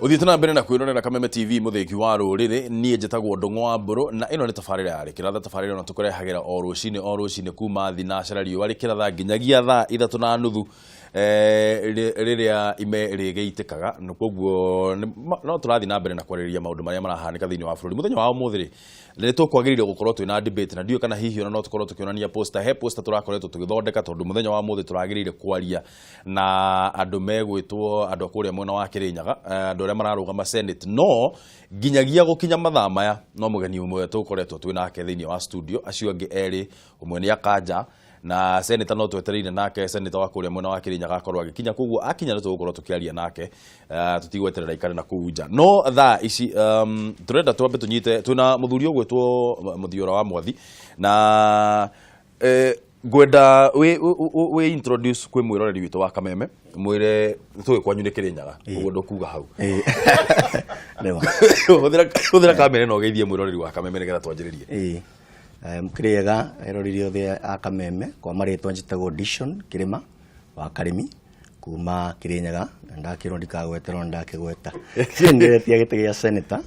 Ũthiĩte na mbere na kwĩrorera Kameme TV, mũthĩgi wa rũrĩrĩ. Niĩ njĩtagwo Ndũng'ũ wa Mbũrũ na ĩno nĩ tabarĩra ya Rĩkĩratha, tabarĩra ĩno tũkũrehagĩra o rũcinĩ o rũcinĩ kuma thinacara riũa rĩkĩratha nginyagia thaa 3:30, rĩrĩa ime rĩgĩitĩkaga. Na koguo no tũrathiĩ na mbere na kwarĩrĩria maũndũ marĩa marahanĩka thĩinĩ wa bũrũri. Mũthenya wa ũmũthĩ rĩ, nĩ tũkwagĩrĩire gũkorwo twĩna debate, na ndiũĩ kana hihi ona no tũkorwo tũkĩonania poster. He poster tũrakoretwo tũgĩthondeka tondũ mũthenya wa ũmũthĩ tũragĩrĩire kwaria na andũ megwĩtwo andũ a kũrĩa mwena wa Kĩrĩnyaga, andũ arĩa mararũgama Senate. No nginyagia gũkinya mathaa maya no mũgeni ũmwe tũkoretwo twĩ nake thĩinĩ wa studio, acio angĩ erĩ, ũmwe nĩ akanja na senator no twetereire nake senator wa kũrĩa mwena wa Kĩrĩnyaga akorwo agĩkinya. Koguo akinya nĩ tũgũkorwo tũkĩaria nake, tũtigweterera ikare na kũu nja. No thaa ici tũrenda twambe tũnyite twĩna mũthuri ũgwĩtwo Mũthiora wa Mwathi na ngwenda wĩ introduce kwĩ mwĩroreri witũ wa Kameme, mwĩre tũĩ kwanyu nĩ Kĩrĩnyaga, ũguo ndũkuga hau. Nĩma. Hũthĩra kamera ĩno ũgeithie mwĩroreri wa Kameme nĩgetha twanjĩrĩrie. Ĩĩ. Kĩrĩega eroreri othe a Kameme, kwa marĩtwa njĩtagwo Dishon Kĩrĩma wa Karĩmi kuma Kĩrĩnyaga, na ndakĩrwo ndikagweterwo ndakĩgweta. Ndĩretia gĩtĩ gĩa senator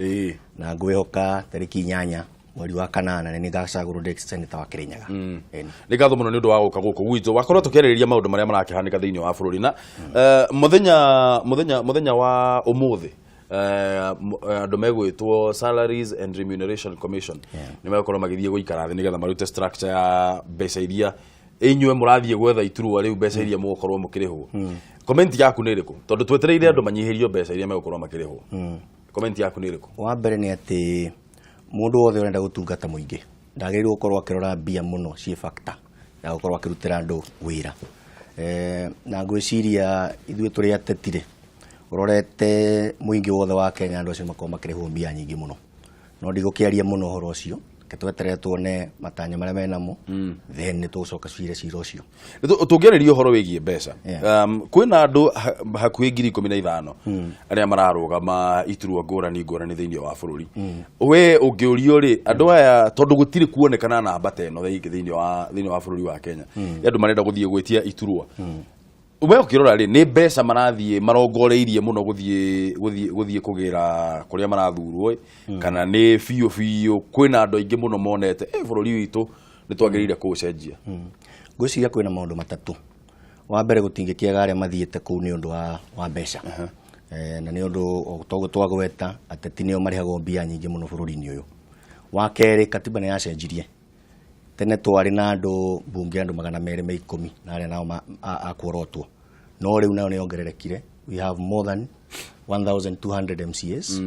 na ngwĩhoka tarĩki 8 mweri wa kanana nĩ ngacagũrwo ndĩ senator wa Kĩrĩnyaga. Ĩni. Nĩ ngatho mũno nĩ ũndũ wa gũka gũkũ gwitũ. Wakorwo tũkĩarĩrĩria maũndũ marĩa marakĩhanĩka thĩinĩ wa bũrũri na mũthenya wa ũmũthĩ, andũ megwĩtwo Salaries and Remuneration Commission nĩ megũkorwo magĩthiĩ gũikara thĩ nĩgetha marute structure ya mbeca iria inyuĩ mũrathiĩ gwetha iturwa rĩu, mbeca iria mũgũkorwo mũkĩrĩhwo. Comment yaku nĩ ĩrĩkũ? Tondũ twetereire andũ manyihĩrio mbeca iria megũkorwo makĩrĩhwo. Comment yaku nĩ ĩrĩkũ? Wa mbere nĩ atĩ mũndũ wothe ũrenda gũtungata mũingĩ ndagĩrĩirwo gũkorwo akĩrora mbia mũno ciĩ factor ya gũkorwo akĩrutĩra andũ wĩra. Na ngwĩciria ithuĩ tũrĩ ateti rĩ, ũrorete mũingĩ wothe wa Kenya, andũ acio makoragwo makĩrĩhwo mbia nyingĩ mũno, no ndigũkĩaria mũno ũhoro ũcio. Reke tweterere tuone matanya marĩa menamo, then nĩ tũgũcoka cire cira ũcio. Tũngĩarĩria ũhoro wĩgiĩ mbeca, kwĩna andũ hakuhĩ 15,000 arĩa mararũgama iturwa ngũrani ngũrani thĩinĩ wa bũrũri. We ũngĩũrio rĩ, andũ aya, tondũ gũtirĩ kuonekana namba ta ĩno thĩinĩ wa bũrũri wa Kenya ya andũ marenda gũthiĩ gwĩtia iturwa, we ũkĩrora rĩ, nĩ mbeca marathiĩ marongoreirie mũno gũthiĩ kũgĩra kũrĩa marathurwo ĩ, kana nĩ biũ biũ kwĩna andũ aingĩ mũno monete bũrũri witũ nĩ twagĩrĩire kũũcenjia? Ngwĩciria kwĩna maũndũ matatũ. Wa mbere, gũtingĩkĩaga arĩa mathiĩte kũu nĩ ũndũ wa mbeca. Na nĩ ũndũ o toguo twagweta, ateti nĩo marĩhagwo mbia nyingĩ mũno bũrũri-inĩ ũyũ. Wa kerĩ, katiba nĩ yacenjirie. Tene twarĩ na andũ mbunge andũ 210 na arĩa nao a kuorotwo, no rĩu nayo nĩ yongererekire. We have more than 1200 MCAs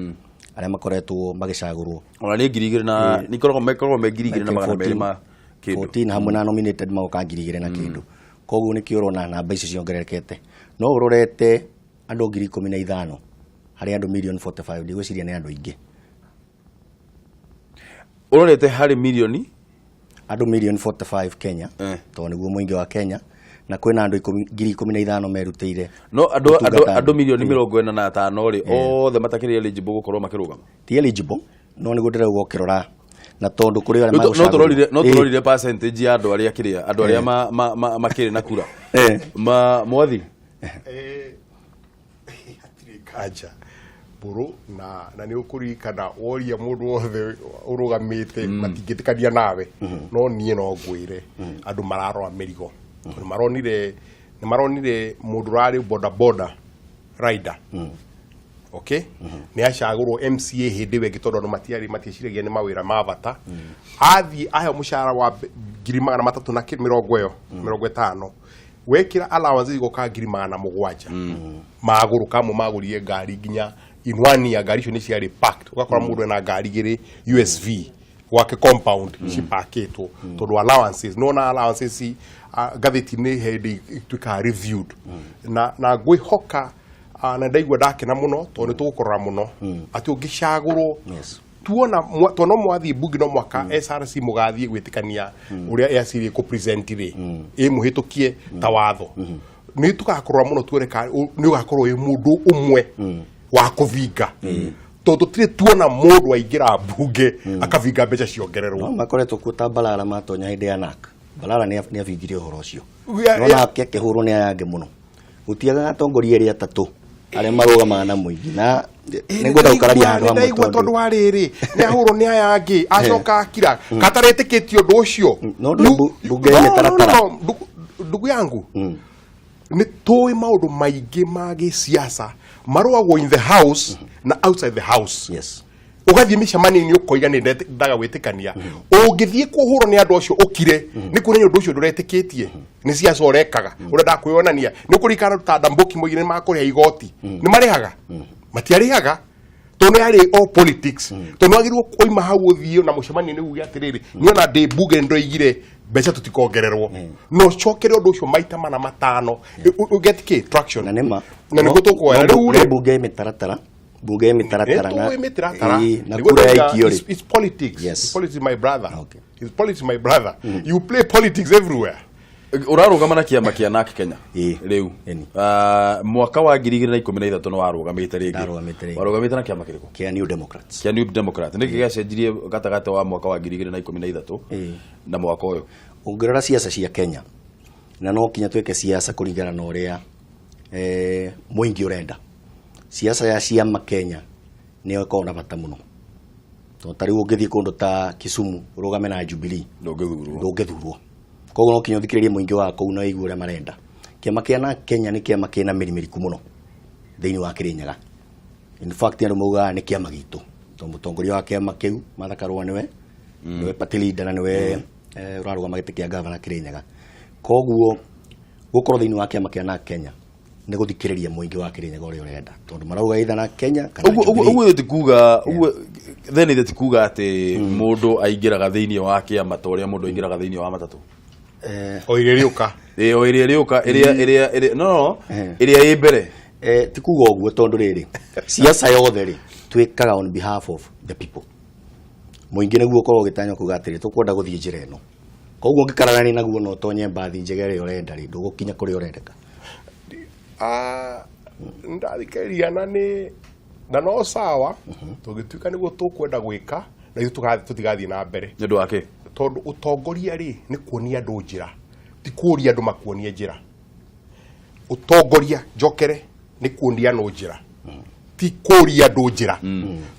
arĩa makoretwo magĩcagũrwo. Ona nĩ 2000 na nĩ ikoragwo mekoragwo me 2200 ma kĩndũ. 14 hamwe na nominated magoka 2000 na kĩndũ. Koguo nĩkĩo ũrona namba icio ciongererekete. No ũrorete andũ 15,000 harĩ andũ mirioni 45, ndigwĩciria nĩ andũ aingĩ. Ũrorete harĩ mirioni Andũ mirioni 45 Kenya, tondũ nĩguo mũingĩ wa Kenya, na kwĩna andũ 15,000 merutĩire No andũ gũtungata. Andũ mirioni 45 rĩ, othe matakĩrĩ eligible gũkorwo makĩrũgama? Ti eligible, no nĩguo ndĩrauga, ũkĩrora na tondũ kũrĩ arĩa No magũcagũrwo. tũrorire no tũrorire percentage ya andũ arĩa kĩrĩa andũ arĩa makĩrĩ na kura. Ma mwathi. Hatirĩ nganja, mbũrũ, na nĩ ũkũririkana woria mũndũ wothe ũrũgamĩte matingĩtĩkania nawe, no niĩ no ngwĩre andũ mararora mĩrigo tondũ nĩ maronire mũndũ ũrarĩ boda boda rider, okay, nĩ acagũrwo MCA hĩndĩ ĩyo ĩngĩ, tondũ andũ matiarĩ matieciragia nĩ mawĩra ma bata. Athiĩ aheo mũcara wa 300,000 na mĩrongo ĩyo 50, wekĩra allowance igoka 700,000. Magũrũ kamwe magũrire ngari nginya in one year ngari icio nĩ ciarĩ packed. Ũgakora mũndũ ena ngari igĩrĩ USV gwake compound cipakĩtwo tondũ allowances nona allowances ngathĩti-inĩ hĩndĩ ituĩkaga reviewed na ngwĩhoka, na ndaigua ndakena mũno tondũ nĩ tũgũkorora mũno atĩ ũngĩcagũrwo tuona tuona mwathiĩ mbunge no mwaka SRC mũgathiĩ gwĩtĩkania ũrĩa ARC ĩkũ present rĩ, ĩmũhĩtũkie ta watho, nĩ tũgakorora mũno tuone ka nĩ ũgakorwo wĩ mũndũ ũmwe wa kũbinga, tondũ tũtirĩ tuona mũndũ aingĩra mbunge akabinga mbeca ciongererwo. No makoretwo kuo ta Balala matonya hĩndĩ ya NAC. Balala nĩ abingire ũhoro ũcio, no nake akĩhũrwo nĩ aya angĩ mũno. Gũtiagaga atongoria erĩ atatũ. Arĩa marũgamaga na mũingĩ na nĩngwenda gũkararia handũ hamwe. Ndaigua tondũ wa rĩrĩ nĩ ahũrwo nĩ aya angĩ, acoka akira kataretĩkĩtie ũndũ ũcio. No ndũ bunge ĩ mĩtaratara. No, no, ndugu yangu, nĩ tũĩ maũndũ maingĩ ma gĩsiasa marũagwo in the house na outside the house. Ũgathiĩ mĩcemanio-inĩ ũkoiga nĩ ndaga gwĩtĩkania, ũngĩthiĩ kũhũrwo nĩ andũ acio ũkire, nĩ kuonania ũndũ ũcio ndũretĩkĩtie, nĩ siasa ũrekaga, ũrenda kwĩyonania. Nĩ ũkũririkana ta Ndamboki moigire nĩ makũrĩha igoti, nĩ marĩhaga, matiarĩhaga tondũ nĩ yarĩ all politics, tondũ wagĩrĩirwo koima hau ũthiĩ na mũcemanio-inĩ uge atĩrĩrĩ, niĩ ona ndĩ mbunge nĩ ndoigire mbeca tũtikongererwo, no ũcokere ũndũ ũcio maita mana matano, get kĩ traction. Na nĩma. Na nĩguo tũkuoya rĩu no rĩ. Bunge ĩ mĩtaratara, bunge ĩ mĩtaratara na Nĩtũĩ mĩtaratara. Ĩĩ, na Nĩguo kura ndauga, yaikio rĩ. It's politics. It's politics, my brother. It's politics, my brother. You play politics everywhere. Ũrarũgama na kĩama kĩa NARC Kenya rĩu. Ĩni. Ah, mwaka wa 2013 nĩ warũgamĩte rĩngĩ. Ndarũgamĩte rĩngĩ. Warũgamĩte na kĩama kĩrĩkũ? Kĩa New Democrats. Kĩa New Democrat. Nĩkĩ gĩacenjirie gatagatĩ wa mwaka wa 2013 na mwaka ũyũ? Ũngĩrora siasa cia Kenya, na no kinya twĩke siasa kũringana na ũrĩa mũingĩ ũrenda. Siasa ya ciama Kenya nĩyo ĩkoragwo na bata mũno, tondũ ta rĩu ũngĩthiĩ kũndũ ta Kisumu ũrũgame na Jubilee, ndũngĩthurwo. Ndũngĩthurwo. Koguo no kinya ũthikĩrĩrie mũingĩ wa kũu na ũigue ũrĩa marenda. Kĩama kĩa na Kenya nĩ kĩama kĩna mĩri mĩriku mũno thĩinĩ wa Kĩrĩnyaga. In fact, andũ maugaga nĩ kĩama gitũ, tondũ mũtongoria wa kĩama kĩu Martha Karua nĩwe party leader na nĩwe ũrarũgama gĩtĩ kĩa gavana Kĩrĩnyaga. Koguo gũkorwo thĩinĩ wa kĩama kĩa na Kenya nĩ gũthikĩrĩria mũingĩ wa Kĩrĩnyaga ũrĩa ũrenda, tondũ marauga either na Kenya kana Ũguo ũguo Jubilee. Ũguo ti kuga ũguo then ithe ti kuga atĩ mũndũ aingĩraga thĩinĩ wa kĩama ta ũrĩa mũndũ aingĩraga thĩinĩ wa matatũ. O ĩrĩa ĩrĩũka. Ĩ, o ĩrĩa ĩrĩũka, ĩrĩa no Eh. ĩrĩa ĩ mbere. Ti kuga ũguo, tondũ rĩrĩ, siasa yothe rĩ, twĩkaga on behalf of the people. Mũingĩ nĩguo ũkorwo ũgĩtanya kuga atĩrĩ, tũkwenda gũthiĩ njĩra ĩno. Koguo ũngĩkararania naguo na ũtonye mbathi njega ĩrĩa ũrenda rĩ, ndũgũkinya kũrĩa ũrendeka. Ah, ndathikĩrĩria na nĩ na no sawa, tũngĩtuĩka nĩguo tũkwenda gwĩka na ithuĩ tũtigathiĩ na mbere. Nĩ ũndũ wa kĩ? Tondũ ũtongoria rĩ, nĩ kuonia andũ njĩra, ti kũria andũ makuonie njĩra. Ũtongoria njokere nĩ kuonia andũ njĩra, ti kũria andũ njĩra,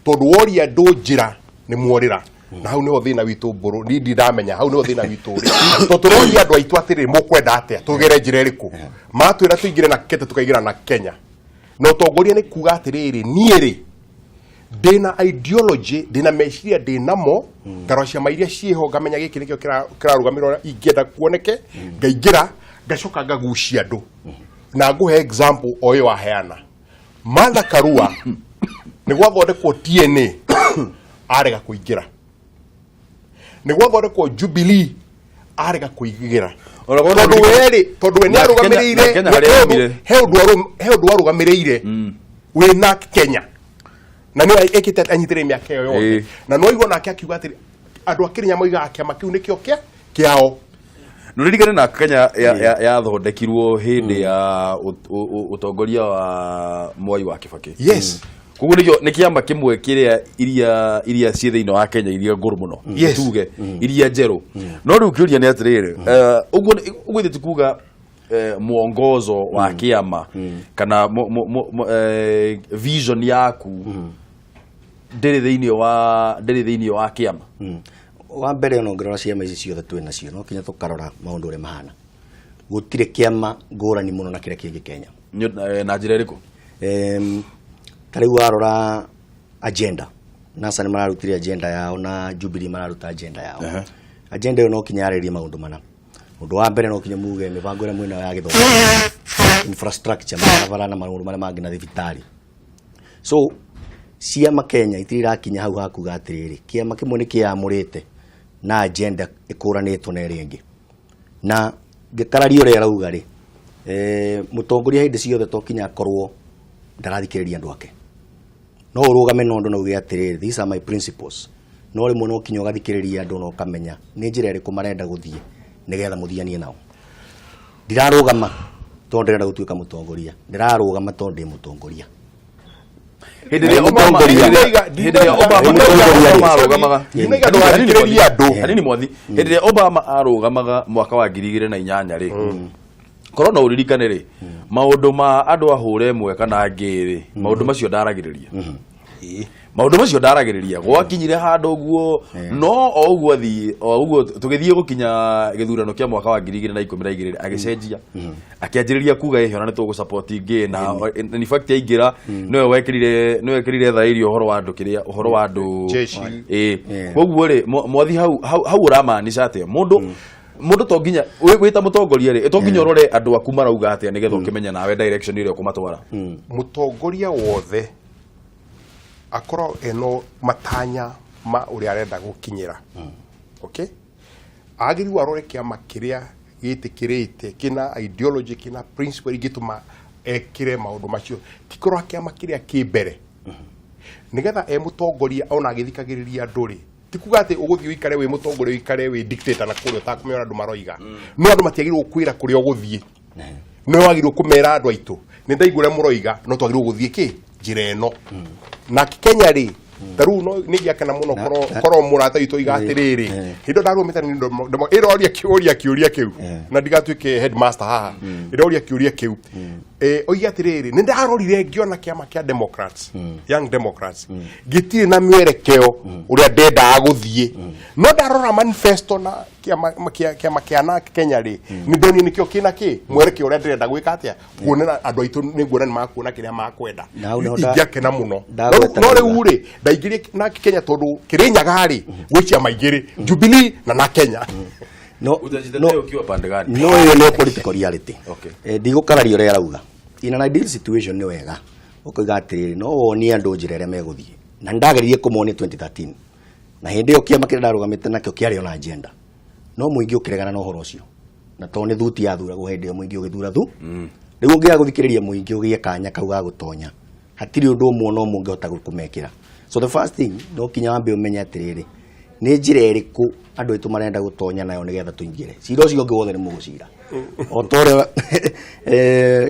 tondũ woria andũ njĩra nĩ muorĩra. Na hau nĩho thĩna witũ mbũrũ, niĩ ndindamenya hau nĩho thĩna witũ ũrĩ, tondũ tũroria andũ aitũ atĩrĩrĩ, mũkwenda atĩa, tũgere njĩra ĩrĩkũ? Matwĩra tũingĩre na kete, tũkaingĩra na Kenya. Na ũtongoria nĩ kuga atĩrĩrĩ, niĩ rĩ, ndĩna ideology, ndĩna meciria, ndĩnamo ngarora ciama iria ciĩho, ngamenya gĩkĩ nĩkĩo kĩrarũgamĩrĩra ũrĩa ingĩenda kuoneke, ngaingĩra, ngacoka ngagucia andũ. Na ngũhe example o ĩyo aheana Martha Karua, nĩ gwathondekwo TNA, arega kũingĩra. Nĩ gwathondekwo Jubilee, arega kũingĩra. Ona korwo Tondũ we rĩ, tondũ we nĩ Na Kenya- arũgamĩrĩire na Kenya harĩa aumire. He ũndũ arũgamĩrĩire wĩna Kenya na nĩ ekĩte anyitĩrĩire mĩaka ĩyo yothe. Na no igua nake akiuga atĩrĩ, andũ a Kĩrĩnya moigaga kĩama kĩu nĩkĩo kĩa kĩao. Nũririkane na Kenya yathondekirwo hĩndĩ ya ũtongoria wa Mwai wa Kibaki. Koguo nĩkĩo nĩ kĩama kĩmwe kĩrĩa iria ciĩ thĩinĩ wa Kenya iria ngũrũ mũno, tuge iria njerũ. No rĩu kĩũria nĩ atĩrĩrĩ, ũguo ithe ti kuga mwongozo wa kĩama kana vision yaku ndĩrĩ thĩinĩ wa kĩama? Wa mbere, ona ũngĩrora ciama ici ciothe twĩ nacio, no kinya tũkarora maũndũ ũrĩa mahana, gũtirĩ kĩama ngũrani mũno na kĩrĩa kĩngĩ Kenya. Na njĩra ĩrĩkũ? Ta rĩu warora agenda, NASA nĩ mararutire agenda yao na Jubilee mararuta agenda yao. Agenda ĩyo no kinya yarĩrĩrie maũndũ mana. Ũndũ wa mbere, no kinya muge mĩbango ĩrĩa mwĩnayo ya gĩthomo, infrastructure, mabarabara na maũndũ marĩa mangĩ na thibitarĩ. So ciama Kenya itirĩ irakinya hau hakuga atĩrĩrĩ, kĩama kĩmwe nĩ kĩamũrĩte na agenda ĩkũranĩtwo na ĩrĩa ĩngĩ. Na ngĩkararia ũrĩa arauga rĩ, mũtongoria hĩndĩ ciothe to kinya akorwo ndarathikĩrĩria andũ ake. No ũrũgame na ũndũ na uge atĩrĩrĩ, these are my principles, no rĩmwe no kinya ũgathikĩrĩria andũ na ũkamenya nĩ njĩra ĩrĩkũ marenda gũthiĩ nĩgetha mũthianie nao. Ndirarũgama tondũ ndĩrenda gũtuĩka mũtongoria, ndĩrarũgama tondũ ndĩ mũtongoria. Hĩndĩ ĩrĩa Obama hĩndĩ ĩrĩa Obama arũgamaga Ndinaiga ndũgathikĩrĩrie andũ. Hanini mwathi, hĩndĩ ĩrĩa Obama arũgamaga mwaka wa 2008 rĩ, Korwo no ũririkane rĩ, maũndũ ma andũ ahũre ĩmwe kana ngĩ rĩ, maũndũ macio ndaragĩrĩria, maũndũ macio ndaragĩrĩria gwakinyire handũ ũguo, no o ũguo athiĩ, o ũguo tũgĩthiĩ gũkinya gĩthurano kĩa mwaka wa 2012, agĩcenjia, akĩanjĩrĩria kuga ĩhĩ ona nĩ tũgũ ngĩ na in fact aingĩra nĩwe wekĩrire thaĩri ũhoro wa andũ kĩrĩa ũhoro wa andũ. Jeshi. Ĩĩ, koguo rĩ, mwathi hau ũramaanisha atĩa? Mũndũ to nginya wĩ ta mũtongoria rĩ, to nginya ũrore andũ aku marauga atĩa nĩgetha ũkĩmenye nawe direction ĩrĩa ũkũmatwara? Mũtongoria wothe akorwo eno matanya ma ũrĩa arenda gũkinyĩra, okay, agĩrĩirwo arore kĩama kĩrĩa gĩtĩkĩrĩte kĩna ideology, kĩna principle ingĩtũma ekĩre maũndũ macio, ti kũrora kĩama kĩrĩa kĩ mbere, nĩgetha e mũtongoria ona agĩthikagĩrĩria andũ rĩ, ti kuga atĩ ũgũthiĩ ũikare wĩ mũtongoria, ũikare wĩ dictator na kũrĩa ũtakũmenya ũrĩa andũ maroiga. No andũ matiagĩrĩirwo gũkwĩra kũrĩa ũgũthiĩ, nĩ wagĩrĩirwo kũmera andũ aitũ nĩ ndaigua ũrĩa mũroiga, no twagĩrĩirwo gũthiĩ kĩ njĩra ĩno. Na Kenya rĩ, ta rĩu no nĩ ingĩakena mũno korwo mũrata witũ oiga atĩrĩrĩ, hĩndĩ ĩyo ndarũgamĩte nĩ ĩroria kĩũria kĩu na ndigatuĩke headmaster haha, ĩroria kĩũria kĩu, oige atĩrĩrĩ, nĩ ndarorire ngĩona kĩama kĩa Democrats, Young Democrats, gĩtirĩ na mĩerekeo ũrĩa ndendaga gũthiĩ, no ndarora manifesto na kĩama kĩa na Kenya rĩ, nĩ ndonire nĩkĩo kĩna kĩ mwerekeo ũrĩa ndĩrenda gwĩka atĩa, kuonera andũ aitũ nĩ nguona nĩ makuona kĩrĩa makwenda. Na hau nĩho Ingĩakena mũno. Ndagweta No rĩu kuga. rĩ, ndaingĩrie na Kenya tondũ Kĩrĩnyaga rĩ, gwĩ ciama igĩrĩ, Jubilee na Kenya. No. Utajitetea ukiwa pande gani? No ĩyo nĩ political reality. Ndigũkararia ũrĩa arauga. In an ideal situation nĩ wega ũkoiga atĩrĩrĩ, no wonie andũ njĩra ĩrĩa megũthiĩ, na nĩndageririe kũmonia 2013, na hĩndĩ ĩyo kĩama kĩrĩa ndarũgamĩte nakĩo kĩarĩ ona agenda, no mũingĩ ũkĩregana na ũhoro ũcio, na tondũ nĩ thuti yathuragwo hĩndĩ ĩyo, mũingĩ ũgĩthura thu. Rĩu ũngĩaga gũthikĩrĩria mũingĩ ũgĩe kanya kau ga gũtonya, hatirĩ ũndũ ũmwe na ũmwe ũngĩhota kũmekĩra. So the first thing, no kinya wambe ũmenye atĩrĩrĩ, nĩ njĩra ĩrĩkũ andũ aitũ marenda gũtonya nayo nĩgetha tũingĩre. Cira ũcio ũngĩ wothe nĩ mũgũcira o ta ũrĩa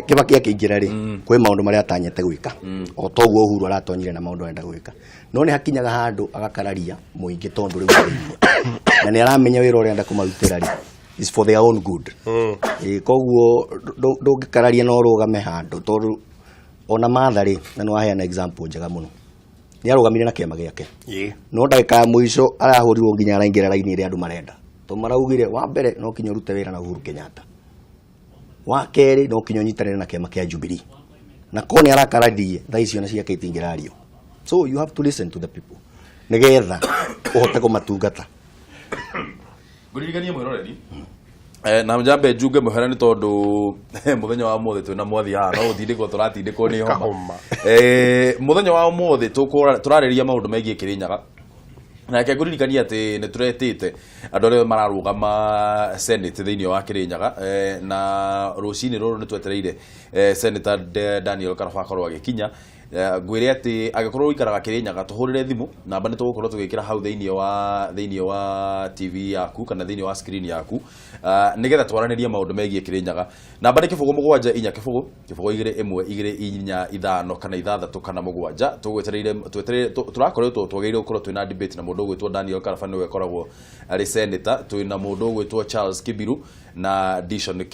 Kĩbaki akĩingĩra rĩ, kwĩ maũndũ marĩa atanyĩte gwĩka, o ta ũguo Uhuru aratonyire na maũndũ arenda gwĩka, no nĩ hakinyaga handũ agakararia mũingĩ tondũ rĩu araigua na nĩ aramenya wĩra ũrĩa arenda kũmarutĩra rĩ is for their own good. Koguo ndũngĩkararia na ũrũgame handũ, tondũ ona Martha rĩ, na nĩ waheana example njega mũno, nĩ arũgamire na kĩama gĩake, no ndagĩka ya mũico arahũrirwo nginya araingĩra raini ĩrĩa andũ marenda, tondũ maraugire wa mbere no kinya ũrute wĩra na Uhuru Kenyatta, wa kerĩ no kinya ũnyitanĩre na kĩama kĩa Jubilee, na ko nĩ arakararirie, thaa icio na ciake itingĩrario. So you have to listen to the people nĩgetha ũhote kũmatungata. Ngũririkanie mwĩroreri, na njambe njunge mũhera nĩ tondũ mũthenya wa ũmũthĩ twĩna mwathi haha, no gũtindĩkwo tũratindĩkwo nĩ homa. Kahoma. Mũthenya wa ũmũthĩ tũrarĩrĩria maũndũ megiĩ Kĩrĩnyaga, nake ngũririkania atĩ nĩ tũretĩte andũ arĩa mararũgama Senate thĩinĩ wa Kĩrĩnyaga, na rũcinĩ rũrũ nĩ twetereire Senator Daniel Karaba akorwo agĩkinya. Ngwĩre atĩ angĩkorwo ũikaraga Kĩrĩnyaga, tũhũrĩre thimũ, namba nĩ tũgũkorwo tũgĩkĩra hau thĩinĩ wa TV yaku kana thĩinĩ wa screen yaku, nĩgetha twaranĩrie maũndũ megiĩ Kĩrĩnyaga. Namba nĩ 07400021245 kana 6 kana 7. Tũgwetereire, twetereire, tũrakoretwo twagĩrĩire gũkorwo twĩna debate na mũndũ ũgwĩtwo Daniel Karaba, nĩwe ũkoragwo arĩ senator, twĩna mũndũ ũgwĩtwo Charles Kibiru na Dishon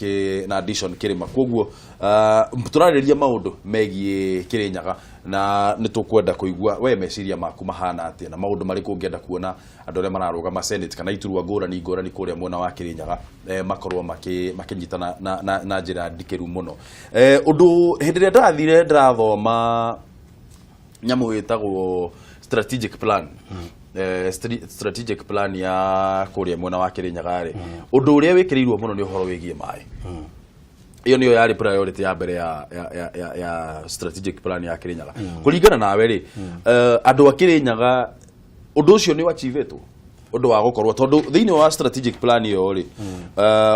Kirima. Koguo tũrarĩrĩria maũndũ megiĩ Kĩrĩnyaga, na nĩ tũkwenda kũigua we meciria maku mahana atĩa na maũndũ marĩkũ ũngĩenda kuona andũ arĩa mararũgama Senate kana iturwa ngũrani ngũrani kũrĩa mwena wa Kĩrĩnyaga makorwo makĩnyitana na njĩra ndikĩru mũno. Ũndũ hĩndĩ ĩrĩa ndĩrathire ndĩrathoma nyamũ ĩtagwo strategic plan, strategic plan ya kũrĩa mwena wa Kĩrĩnyaga rĩ, ũndũ ũrĩa wĩkĩrĩirwo mũno nĩ ũhoro wĩgiĩ maĩ. Ĩyo nĩyo yarĩ priority ya mbere ya strategic plan ya Kĩrĩnyaga. Kũringana nawe rĩ, andũ a Kĩrĩnyaga, ũndũ ũcio nĩ wachivetwo, ũndũ wa gũkorwo tondũ thĩinĩ wa strategic plan ĩyo rĩ,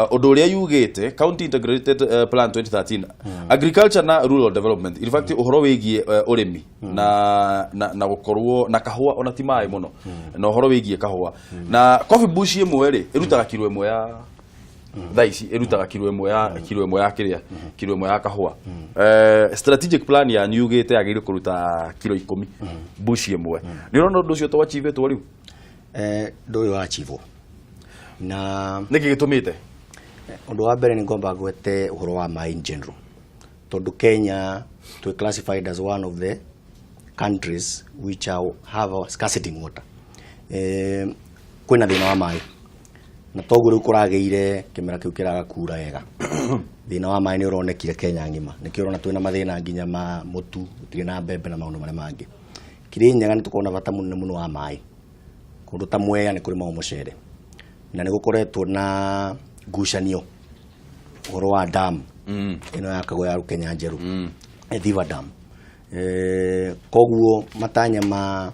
ũndũ ũrĩa yugĩte county integrated plan 2013, agriculture na rural development, in fact ũhoro wĩgiĩ ũrĩmi na gũkorwo na kahũa, ona ti maĩ mũno, na ũhoro wĩgiĩ kahũa na coffee bush ĩmwe rĩ, ĩrutaga kiro ĩmwe ya, thaa ici ĩrutaga kiro ĩmwe ya kĩrĩa, kiro ĩmwe ya kahũa. Strategic plan yanyu yugĩte yagĩrĩire kũruta kiro 10 bush ĩmwe. Nĩ ũrona ũndũ ũcio to achieve-ĩtwo rĩu? Ndũyũ wachivwo na Nĩkĩ gĩtũmĩte? Ũndũ wa mbere nĩ ngwamba ngwete ũhoro wa maĩ in general, tondũ Kenya twĩ classified as one of the countries which are, have a scarcity in water. Kwĩna thĩna wa maĩ, na toguo rĩu kũragĩire kĩmera kĩu kĩraga kura wega, thĩna wa maĩ nĩ ũronekire Kenya ng'ima. Nĩkĩo ũrona twĩna mathĩna nginya ma mũtu, gũtirĩ na mbembe na maũndũ marĩa mangĩ. Kirinyaga nĩ tũkoragwo na bata mũnene mũno wa maĩ. Kũndũ ta Mwea nĩ kũrĩmagwo mũcere, na nĩ gũkoretwo na ngucanio ũhoro wa dam ĩno yakagwo ya Rukenya Njeru, Thiva Dam. Koguo matanya ma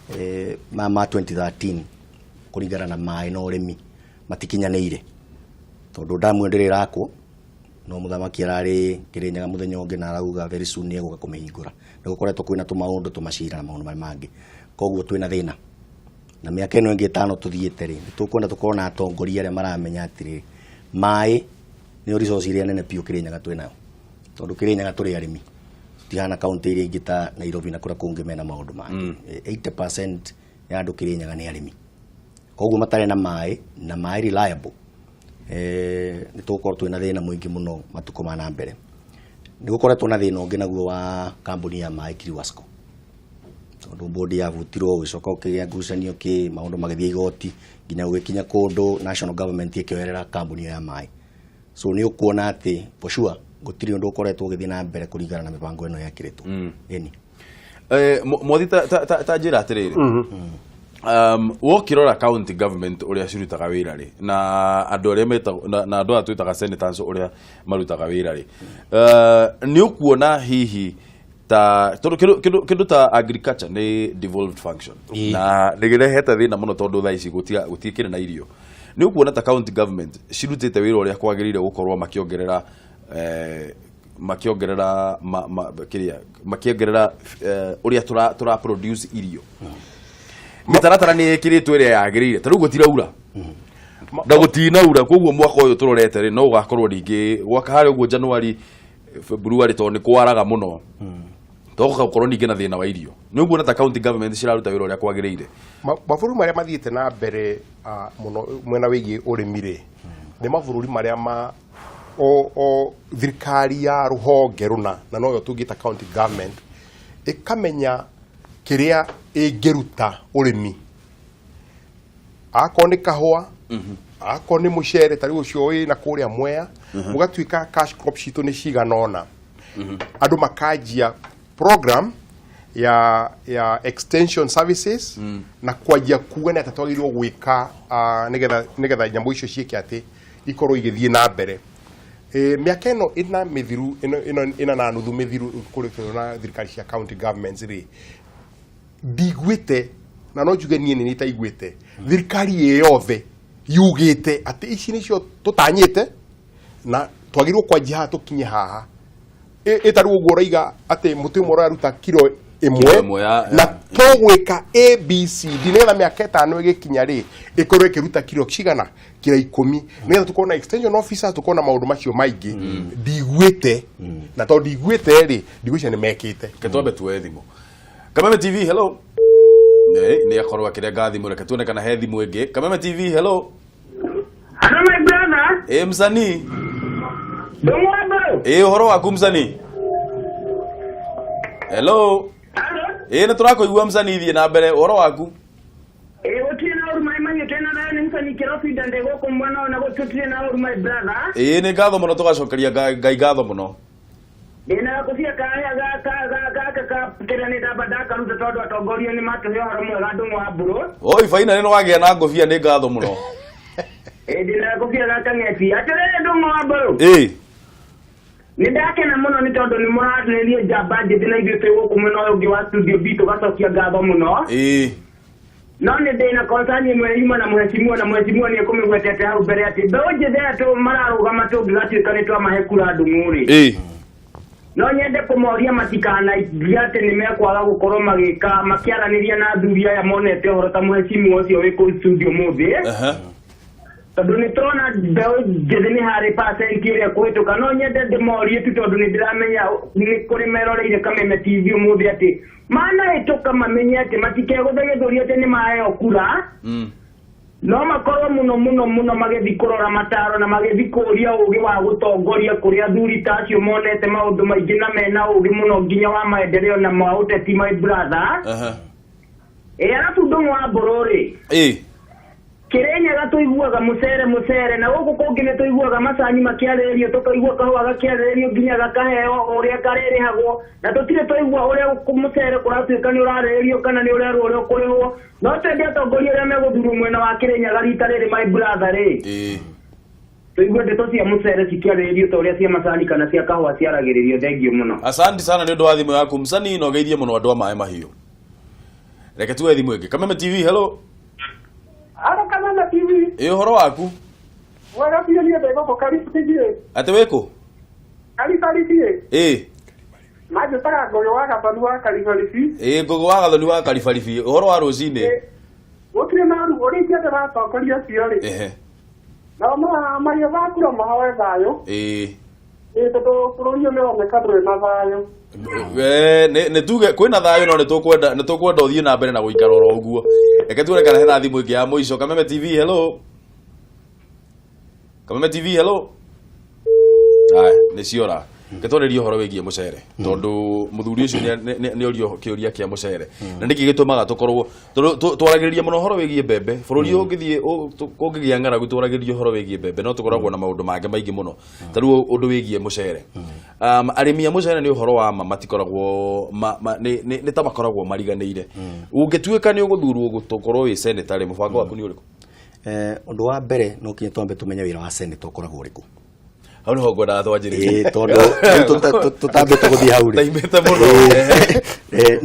2013 kũringana na maĩ na ũrĩmi matikinyanĩire, tondũ damu ĩyo ndĩrĩ ĩrakwo, no mũthamaki ararĩ Kĩrĩnyaga mũthenya ũngĩ na arauga very soon nĩ egũka kũmĩhingũra. Nĩ gũkoretwo kwĩna tũmaũndũ, tũmacira na maũndũ marĩa mangĩ. Koguo twĩna thĩna, na mĩaka ĩno ĩngĩ 5 tũthiĩte rĩ, nĩ tũkwenda tũkorwo na atongoria arĩa maramenya atĩrĩrĩ, maĩ nĩyo resource ĩrĩa nene biũ Kĩrĩnyaga twĩnayo, tondũ Kĩrĩnyaga tũrĩ arĩmi, tũtihana kaunti iria ingĩ ta Nairobi na kũrĩa kũngĩ mena maũndũ mangĩ. 80% ya andũ Kĩrĩnyaga nĩ arĩmi, koguo matarĩ na maĩ na maĩ reliable, nĩ tũgũkorwo twĩna thĩna mũingĩ mũno matukũ ma na mbere. Nĩ gũkoretwo na thĩna ũngĩ naguo wa kambuni ya maĩ Kiriwasco, tondũ bodi yabutirwo, ũgĩcoka ũkĩgĩa ngucanio kĩ maũndũ magĩthiĩ igoti nginya gũgĩkinya kũndũ national government ĩkĩoerera kambuni ĩyo ya maĩ. So nĩ ũkuona atĩ for sure gũtirĩ ũndũ ũkoretwo ũgĩthiĩ na mbere kũringana na mĩbango ĩno yekĩrĩtwo ĩni. Mwathi, ta njĩra atĩrĩrĩ, wokĩrora county government ũrĩa cirutaga wĩra rĩ, na andũ arĩa metagwo na andũ aya twĩtaga senators ũrĩa marutaga wĩra rĩ, nĩ ũkuona hihi ta tondũ kĩndũ ta agriculture nĩ devolved function na nĩ gĩrehete thĩna mũno, tondũ thaa ici gũtikĩrĩ na irio, nĩ ũkuona ta county government cirutĩte wĩra ũrĩa kwagĩrĩire gũkorwo makĩongerera kĩrĩa makĩongerera ũrĩa tũra produce irio? Mĩtaratara nĩ ĩkĩrĩtwo ĩrĩa yagĩrĩire? Ta rĩu gũtiraura na gũtinaura, koguo mwaka ũyũ tũrorete rĩ, no ũgakorwo ningĩ gwaka harĩa ũguo January, February, tondũ nĩ kwaraga mũno, tũgakorwo ningĩ na thĩna wa irio. Nĩ ũkuona ta county government ciraruta wĩra ũrĩa kwagĩrĩire? Mabũrũri marĩa mathiĩte na mbere mũno mwena wĩgiĩ ũrĩmi rĩ, nĩ mabũrũri marĩa ma o thirikari ya rũhonge rũna, na noyo tũngĩta county government, ĩkamenya kĩrĩa ĩngĩruta ũrĩmi, akorwo nĩ kahũa, akorwo nĩ mũcere, ta rĩu ũcio wĩ na kũrĩa Mwea, ũgatuĩka cash crop citũ nĩ cigana ũna. Andũ makanjia program ya extension services na kwanjia kuga nĩ atĩ twagĩrĩirwo gwĩka nĩgetha nyamũ icio ciĩke atĩ ikorwo igĩthiĩ na mbere. Mĩaka ĩno ĩna mĩthiru, ĩno ĩna na nuthu mĩthiru, kũrĩ na thirikari cia county governments rĩ, ndiguĩte, na no njuge niĩ nĩ itaiguĩte thirikari ĩ yothe yugĩte atĩ ici nĩcio tũtanyĩte na twagĩrĩirwo kwanjia haha tũkinye haha. Ĩ ta rĩu ũguo ũraiga atĩ mũtĩ ũmwe ũraruta kiro Kiro ĩmwe ĩmwe na tũgwĩka ABCD nĩgetha mĩaka 5 ĩgĩkinya rĩ, ĩkorwo ĩkĩruta kiro cigana, kiro 10, nĩgetha tũkorwo na extension officers, tũkorwo na maũndũ macio maingĩ. Ndiguĩte, na tondũ ndiguĩte rĩ, ndigwĩciria nĩ mekĩte. Reke twambe tuoe thimũ. Kameme TV, hello. Nĩ akorwo akĩrenga thimũ. Reke tuone kana he thimũ ĩngĩ. Kameme TV, hello. Hello, my brother. Ĩ, msanii. Ndũmwambũ. Ĩ, ũhoro waku, msanii? Hello. Hello. Ĩ, nĩ tũrakũigua, msanii, thiĩ na mbere, ũhoro waku? Ĩ, gũtirĩ na ũru, maĩ mahiũ, twĩna thayũ. Nĩ msanii Kĩrobi Ndande gũkũ mwena ũyũ, na gũtirĩ na ũru, my brother. Ĩ, nĩ ngatho mũno, tũgacokeria Ngai ngatho mũno. Ndĩna gakũbia kahĩa gaka ka kĩrĩa nĩ ndamba ndakaruta, tondũ atongoria nĩ matũhe ũhoro mwega, ndũng'ũ wa mbũrũ. Oi, baina nĩ wagĩa na ngũbia, nĩ ngatho mũno. Ĩ, ndĩna gakũbia gaka ng'eti. Atĩrĩrĩ, ndũng'ũ wa mbũrũ. Nĩ ndakena mũno nĩ tondũ nĩ mũrarĩrĩria njamba njĩthĩ, na ithuĩ twĩ gũkũ mwena ũyũ ũngĩ wa studio B tũgacokia ngatho mũno. No nĩ ndĩna concern ĩmwe yuma na mũhecimiwa, na mũhecimiwa nĩ ekũmĩgwetete hau mbere, atĩ mbeũ njĩthĩ aya mararũgama, tũngĩgatuĩka nĩ twamahe kura, ndũng'ũ-rĩ, no nyende kũmoria matikanaigire atĩ nĩ mekwaga gũkorwo magĩka makĩaranĩria na athuri aya monete ũhoro ta mũhecimiwa ũcio wĩ kũu studio mũthĩ, tondũ nĩ tũrona mbeũ njĩthĩ nĩ harĩ percent ĩrĩa kũhĩtũka. No nyende ndĩmorie tu, tondũ nĩ ndĩramenya nĩ kũrĩ meroreire Kameme TV ũmũthĩ, atĩ manahĩtũka mamenye atĩ matikegũthe gĩthũri atĩ nĩ maheo kura. No makorwo mũno mũno mũno magĩthiĩ kũrora mataro na magĩthiĩ kũũria ũgĩ wa gũtongoria kũrĩ athuri ta acio monete maũndũ maingĩ na mena ũgĩ mũno nginya wa maendeleo na ma ũteti, my brother. Ĩ arabu Ndũng'ũ wa Mbũrũ rĩ, Kĩrĩnyaga tũiguaga mũcere mũcere, na gũkũ kũngĩ nĩ tũiguaga macani makĩarĩrĩrio, tũkaigua kahũa gakĩarĩrĩrio nginya gakaheo ũrĩa karĩrĩhagwo, na tũtirĩ twaigua ũrĩa mũcere kũratuĩka nĩ ũrarĩrĩrio kana nĩ ũrerwo ũrĩa ũkũrĩhwo. No twende atongoria arĩa megũthurwo mwena wa Kĩrĩnyaga rita rĩrĩ, my brother rĩ, tũigue ndeto cia mũcere cikĩarĩrĩrio ta ũrĩa cia macani kana cia kahũa ciaragĩrĩrio. Thengiũ mũno. Asante sana nĩ ũndũ wa thimũ yaku, msanii, na ũgeithie mũno andũ a maĩ mahiũ. Reke tuwe thimũ ĩngĩ. Kameme TV, hello. Aro Kameme TV. Ĩ, ũhoro waku? Mwega biũ, niĩ ndĩ gũkũ Karibithiĩ. Atĩ wĩkũ? Karibaribiĩ. Manjĩtaga Ngũgĩ wa Gathoni wa Karibaribi. Ĩ, Ngũgĩ wa Gathoni wa Karibaribi, ũhoro wa rũcinĩ? Gũtirĩ na ũru. Ũrĩa ingĩendera atongoria acio rĩ, nao magĩetha kura mahoe thayũ. Ĩ tondũ bũrũri ũyũ nĩ ũroneka ndũrĩ na thayũ. We, nĩ tuge kwĩna thayũ, no nĩ tũkwenda ũthiĩ na mbere na gũikara oro ũguo. Reke tuone kana hena thimũ ĩngĩ ya mũico. Kameme TV, hello. Kameme TV, hello. Aya, nĩ ciora. Reke twarĩrie ũhoro wĩgiĩ mũcere, tondũ mũthuri ũcio nĩ orio kĩũria kĩa mũcere, na nĩkĩ gĩtũmaga tũkorwo tondũ twaragĩrĩria mũno ũhoro wĩgiĩ mbembe bũrũri ũngĩthiĩ kũngĩgĩa ng'aragu, twaragĩrĩria ũhoro wĩgiĩ mbembe, no tũkoragwo na maũndũ mangĩ maingĩ mũno, ta rĩu ũndũ wĩgiĩ mũcere. Arĩmi a mũcere, nĩ ũhoro wa ma, matikoragwo nĩ ta makoragwo mariganĩire. Ũngĩtuĩka nĩ ũgũthurwo gũkorwo wĩ senator rĩ, mũbango waku nĩ ũrĩkũ? Ũndũ wa mbere, no kinya twambe tũmenye wĩra wa senator ũkoragwo ũrĩkũ. Hau nĩho ngwendaga twanjĩrĩrie. Ĩĩ, tondũ rĩu tũtambĩte gũthiĩ hau rĩ, Taimĩte mũno.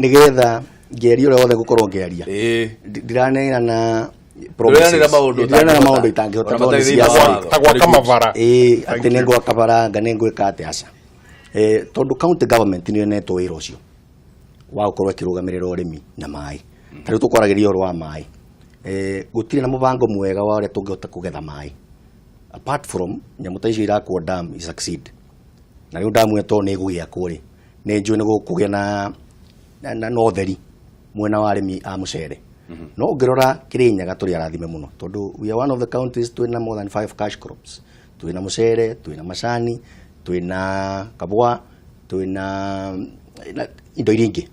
Nĩgetha ngĩaria ũrĩa wothe ngũkorwo ngĩaria, ndiraneana Ndũreanĩra maũndũ ndiraneana ũtangĩhota. maũndũ itangĩhota, Ona tondũ nĩ matarĩ thĩinĩ wa ciaca. watho. Ta gwaka mabara. Ĩĩ, Thank atĩ nĩ you. ngwaka baranga, nĩ ngwĩka atĩ, aca. Tondũ county government nĩyo ĩnetwo wĩra ũcio wa gũkorwo ĩkĩrũgamĩrĩra ũrĩmi na maĩ. Ta rĩu tũkwaragĩria ũhoro wa maĩ, gũtirĩ na mũbango mwega wa ũrĩa tũngĩhota kũgetha maĩ apart from nyamũ ta icio irakwo, dam i succeed. Na rĩu damu ĩyo tondũ nĩ ĩgũgĩakwo rĩ, nĩ njũĩ nĩ gũkũgĩa na ũtheri mwena wa arĩmi a mũcere. No ũngĩrora Kĩrĩnyaga, tũrĩ arathime mũno tondũ we are one of the counties twĩna more than five cash crops. Twĩna mũcere, twĩna macani, twĩna kabwa, twĩna na indo iria ingĩ,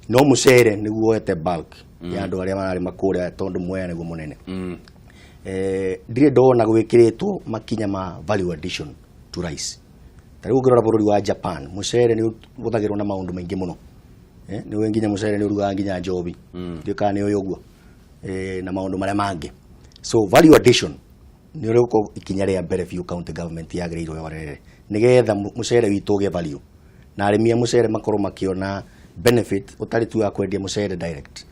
no mũcere nĩguo woete bulk ya andũ arĩa mararĩma kũrĩa, tondũ Mwea nĩguo mũnene. Ndirĩ ndona gwĩkĩrĩtwo makinya ma value addition to rice. Ta rĩu ũngĩrora bũrũri wa Japan, mũcere nĩ ũhũthagĩrwo na maũndũ maingĩ mũno. Nĩ ũĩ nginya mũcere nĩ ũrugaga nginya njobi, ndiũĩ kana nĩ ũĩ ũguo, na maũndũ marĩa mangĩ. So value addition nĩ ũrĩa gũkorwo ikinya rĩa mbere biũ county government yagĩrĩirwo yorere, nĩgetha mũcere witũ ũgĩe value na arĩmi a mũcere makorwo makĩona benefit ũtarĩ tu wa kwendia mũcere direct.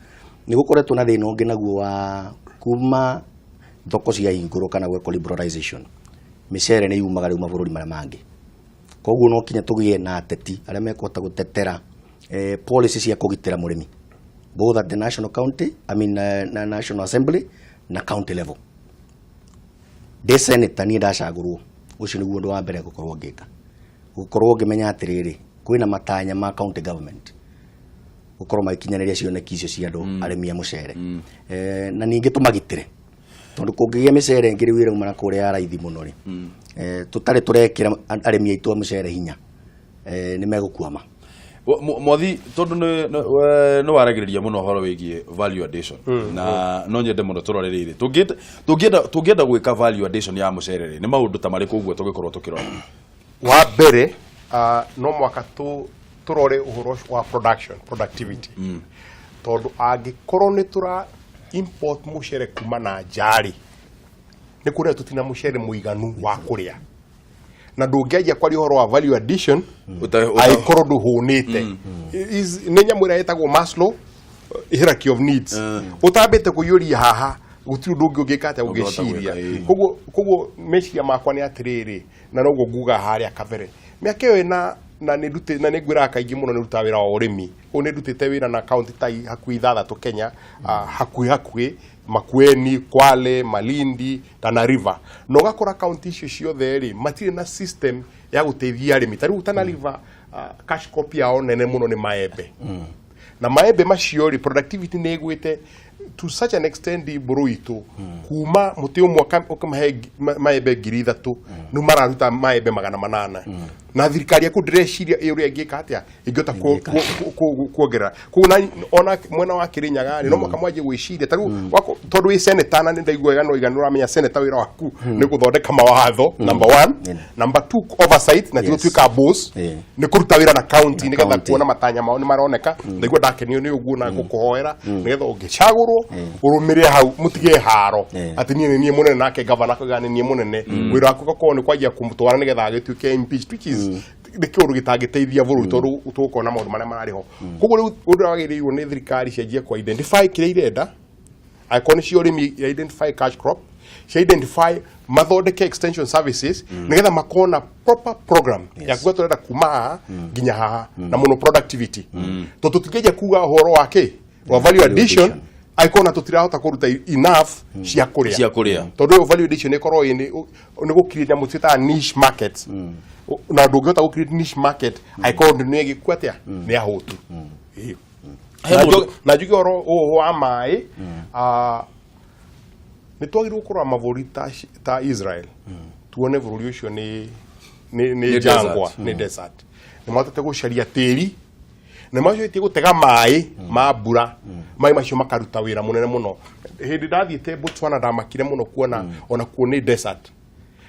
Nĩ gũkoretwo na thĩna ũngĩ naguo wa kuma thoko ciahingũrwo kana gwekwo liberalization, mĩcere nĩ yumaga rĩu mabũrũri marĩa mangĩ. Koguo no kinya tũgĩe na ateti arĩa mekũhota gũtetera policy cia kũgitĩra mũrĩmi, both at the national county, I mean, na national assembly na county level. Ndĩ senator niĩ ndacagũrwo, ũcio nĩguo ũndũ wa mbere gũkorwo ngĩka, gũkorwo ngĩmenya atĩrĩrĩ, kwĩna matanya ma county government gũkorwo magĩkinyanĩria cioneki icio cia andũ arĩmi a mũcere, na ningĩ tũmagitĩre, tondũ kũngĩgĩa mĩcere ĩngĩ rĩu ĩrauma na kũrĩa ya raithi mũno rĩ, tũtarĩ tũrekĩra arĩmi aitũ a mũcere hinya, nĩ megũkwama. Mwathi, tondũ nĩ waragĩrĩria mũno ũhoro wĩgiĩ value addition, na no nyende mũno tũrore rĩrĩ, tũngĩenda gwĩka value addition ya mũcere rĩ, nĩ maũndũ ta marĩkũ ũguo tũngĩkorwo tũkĩrora? Wa mbere, no mwaka tũrore ũhoro wa production, productivity, tondũ angĩkorwo nĩ tũra import mũcere kuma na nja rĩ, nĩ kũrĩa tũtina mũcere mũiganu wa kũrĩa, na ndũngĩanjia kwaria ũhoro wa value addition angĩkorwo ndũhũnĩte. Nĩ nyamũ ĩrĩa ĩtagwo Maslow hierarchy of needs. Ũtambĩte kũiyũria haha, gũtirĩ ũndũ ũngĩ ũngĩka atĩa, Ũngĩhota ũngĩciria. gwĩka, ĩĩ. Koguo meciria makwa nĩ atĩrĩrĩ, na noguo nguga harĩa kabere, mĩaka ĩyo ĩna, na nĩ ndutĩ na nĩ ngwĩraga kaingĩ mũno, nĩ ndutaga wĩra wa ũrĩmi ũyũ, nĩ ndutĩte wĩra na kaunti ta hakuhĩ ithathatũ Kenya, hakuhĩ hakuhĩ, Makueni, Kwale, Malindi, Tana River, na ũgakora kaunti icio ciothe rĩ, matirĩ na system ya gũteithia arĩmi. Ta rĩu Tana River, cash crop yao nene mũno nĩ maembe. Na maembe macio rĩ, productivity nĩ ĩgwĩte to such an extent mbũrũ itũ kuma mũtĩ ũmwe ũkamahe maembe 3,000, nĩ mararuta maembe 800. Na thirikari yaku ndĩreciria ĩ ũrĩa ĩngĩka atĩa ingĩhota kuongerera. Koguo na ona mwena wa Kirinyaga rĩ, no mũhaka mwanjie gwĩciria ta rĩu tondũ wĩ senator, na nĩ ndaigua wega no igana ũramenya senator wĩra waku nĩ gũthondeka mawatho, number one. Number two, oversight, na ti gũtuĩka boss, nĩ kũruta wĩra na county nĩgetha kuona matanya mao nĩ maroneka. Ndaigua ndakenio nĩ ũguo na ngũkũhoera nĩgetha ũngĩcagũrwo ũrũmĩrĩre hau, mũtige haro atĩ niĩ nĩ niĩ mũnene, nake gavana akauga nĩ niĩ mũnene. Wĩra waku ũgakorwo nĩ kwanjia kũmũtwara nĩgetha agĩtuĩke impeached, which is nĩ kĩũndũ gĩtangĩteithia bũrũri, tondũ tũgũkorwo na maũndũ marĩa mararĩ ho. Koguo rĩu ũndũ ũrĩa wagĩrĩirwo nĩ thirikari cianjie kũ identify kĩrĩa irenda. Angĩkorwo nĩ cio ũrĩmi, identify cash crop, cia identify, mathondeke extension services nĩgetha makorwo na proper program ya kuga tũrenda kuma haha nginya haha, na mũno productivity, tondũ tũtingĩanjia kuga ũhoro wa kĩ wa value addition angĩkorwo na tũtirahota kũruta enough cia kũrĩa. Cia kũrĩa. Tondũ ĩyo value addition ĩkorwo ĩ nĩ gũ create nyamũ twĩtaga niche markets, na ndũngĩhota gũ create niche market angĩkorwo andũ nĩ agĩkua atĩa, nĩ ahũtu. Ĩĩ. He Na na njuge ũhoro ũyũ wa maĩ, nĩ twagĩrĩirwo kũrora mabũrũri ta Israel, tuone bũrũri ũcio nĩ Nĩ jangwa, desert. Nĩ desert. Nĩ mahotete gũcaria tĩri, nĩ macoketie gũtega maĩ ma mbura, maĩ macio makaruta wĩra mũnene mũno. Hĩndĩ ndathiĩte Botswana ndamakire mũno kuona ona kuo nĩ desert,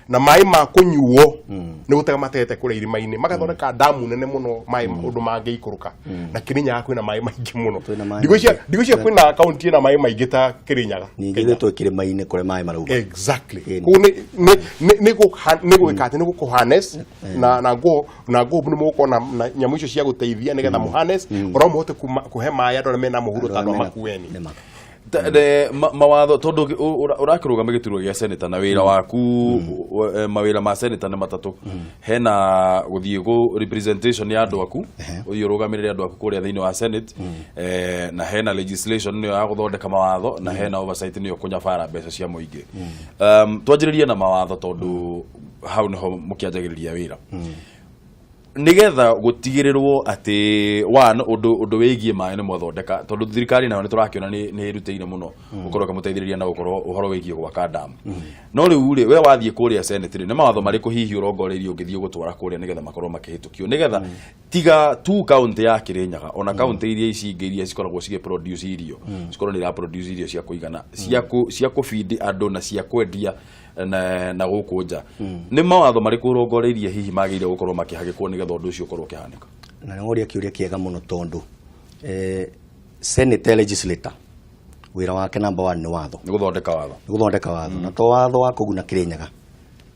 na maĩ ma kũnyuo nĩ gũtega mategete kũrĩa irĩma-inĩ, magathondeka damu nene mũno, maĩ ũndũ mangĩikũrũka. Na Kĩrĩnyaga kwĩna maĩ maingĩ mũno. Kwĩna maĩ Ndigwĩciria maingĩ. Ndigwĩciria kwĩna kaunti ĩna maĩ maingĩ ta Kĩrĩnyaga. Ningĩ Kenya. ithuĩ twĩ kĩrĩma-inĩ kũrĩa maĩ marauma. Exactly. Koguo nĩ gwĩka atĩ nĩ gũkũ harness na ngũ nĩ mũgũkorwo na nyamũ icio cia gũteithia nĩgetha mũ harness oro mũhote kũhe maĩ andũ arĩa mena mũhuro ta andũ a Makueni. Nĩma. Mawatho, tondũ ũrakĩrũgama gĩturwa gĩa senator na wĩra waku, mawĩra ma senator nĩ matatũ. Hena gũthiĩ gũ representation ya andũ aku, ũthiĩ ũrũgamĩrĩre andũ aku kũrĩa thĩinĩ wa senate, na hena legislation, nĩyo ya gũthondeka mawatho, na hena oversight, nĩyo kũnyabara mbeca cia mũingĩ. Twanjĩrĩrie na mawatho, tondũ hau nĩho mũkĩanjagĩrĩria wĩra, nigetha gũtigĩrĩrwo atĩ one, ũndũ wĩgiĩ maĩ nĩ mwathondeka, tondũ thirikari nayo nĩ tũrakĩona nĩ ĩrutĩire mũno gũkorwo ĩkamũteithĩrĩria na gũkorwo ũhoro wĩgiĩ gwaka damu. No rĩu rĩ, we wathiĩ kũrĩa senate rĩ, nĩ mawatho marĩkũ hihi ũrongoreirie ũngĩthiĩ gũtwara kũrĩa nĩgetha makorwo makĩhĩtũkio, nĩgetha tiga tu kaunti ya Kirinyaga, ona kaunti iria ici ingĩ iria cikoragwo cigĩ produce irio cikorwo nĩ ira produce irio cia kũigana, cia kũbindi andũ na cia kwendia na gũkũ nja? Nĩ mawatho marĩkũ ũrongoreirie hihi magĩrĩire gũkorwo makĩhagĩkwo nĩgetha ũndũ ũcio ũkorwo ũkĩhanĩka? Na nĩ woria kĩũria kĩega mũno, tondũ senate legislator wĩra wake number one nĩ watho. Nĩ gũthondeka watho. Nĩ gũthondeka watho, na to watho wa kũguna Kĩrĩnyaga,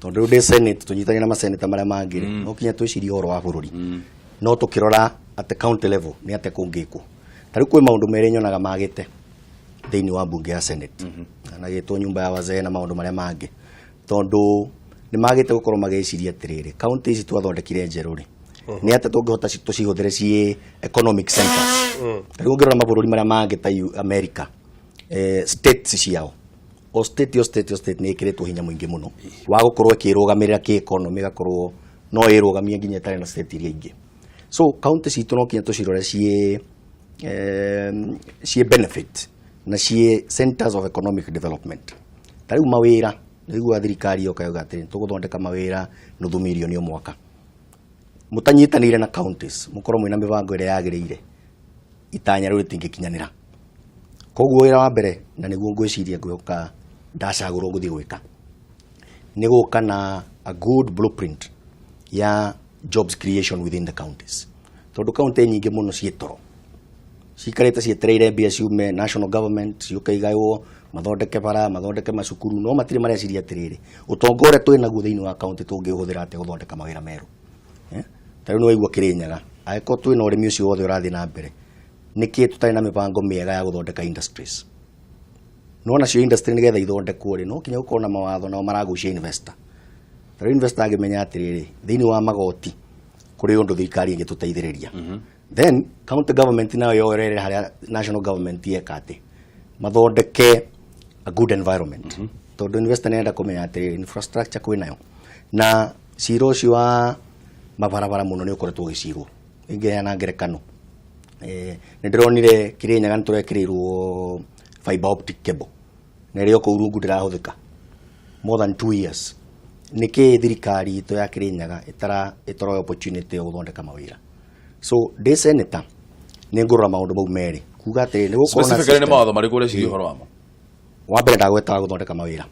tondũ rĩu ndĩ senate tũnyitanĩre na maseneta marĩa mangĩ rĩ, no kinya twĩcirie ũhoro wa bũrũri, no tũkĩrora at the county level nĩ atĩa kũngĩkwo. Ta rĩu kwĩ maũndũ merĩ nyonaga magĩte thĩinĩ wa mbunge ya senate na gĩtwo nyumba ya wazee na maũndũ marĩa mangĩ, tondũ nĩ magĩte gũkorwo magĩciria atĩrĩrĩ, kaunti ici twathondekire njerũ rĩ, nĩ atĩa tũngĩhota tũcihũthĩre ciĩ economic centers? Ta rĩu ũngĩrora mabũrũri marĩa mangĩ ta America, states ciao, o state o state o state nĩ ĩkĩrĩtwo hinya mũingĩ mũno wa gũkorwo ĩkĩrũgamĩrĩra kĩ economy, ĩgakorwo no ĩrũgamie nginya ĩtarĩ na state iria ingĩ. So county citũ no kinya tũcirore ciĩ benefit na ciĩ centers of economic development. Ta rĩu mawĩra, nĩguo thirikari yoka yoga atĩrĩ, tũgũthondeka mawĩra 500,000 o mwaka. Mũtanyitanĩire na counties, mũkorwo mwĩna mĩbango ĩrĩa yagĩrĩire, itanya rĩu rĩtingĩkinyanĩra. Koguo wĩra wa mbere, na nĩguo ngwĩciria ngwĩhoka ndacagũrwo ngũthiĩ gwĩka, nĩ gũka na a good blueprint ya jobs creation within the counties, tondũ county nyingĩ mũno ciĩ toro, cikarĩte cietereire mbia ciume national government ciũke igaywo, mathondeke bara, mathondeke macukuru, no matirĩ mareciria atĩrĩrĩ, ũtonga ũrĩa twĩ naguo thĩinĩ wa county tũngĩũhũthĩra atĩa gũthondeka mawĩra merũ? Eh? Ta rĩu nĩ waigua Kĩrĩnyaga, angĩkorwo twĩna ũrĩmi ũcio wothe ũrathiĩ na mbere, nĩkĩ tũtarĩ na mĩbango mĩega ya gũthondeka industries? No nacio industry nĩgetha ithondekwo rĩ, no kinya gũkorwo na mawatho nao maragucia investor. Ta rĩu investor angĩmenya atĩrĩrĩ, thĩinĩ wa magoti kũrĩ ũndũ thirikari ĩngĩtũteithĩrĩria, then county government nayo yoerere harĩa national government yeka atĩ mathondeke a good environment, tondũ investor nĩarenda kũmenya atĩrĩrĩ, infrastructure kwĩ nayo. Na cira ũcio wa mabarabara mũno nĩ ũkoretwo ũgĩcirwo. Ingĩheana ngerekano, Nĩ ndĩronire Kirinyaga nĩ tũrekĩrĩirwo fiber optic cable na ĩrĩ o kũu rungu ndĩrahũthĩka more than 2 years. Nĩkĩ thirikari itũ ya Kirinyaga ĩtaroya opportunity ya gũthondeka mawĩra? So ndĩ senator nĩ ngũrora maũndũ mau merĩ kuga atĩrĩ nĩ gũkorwo na Specifically nĩ mawatho marĩkũ ũreciria ũhoro wamo? Wa mbere ndagwetaga gũthondeka mawĩra,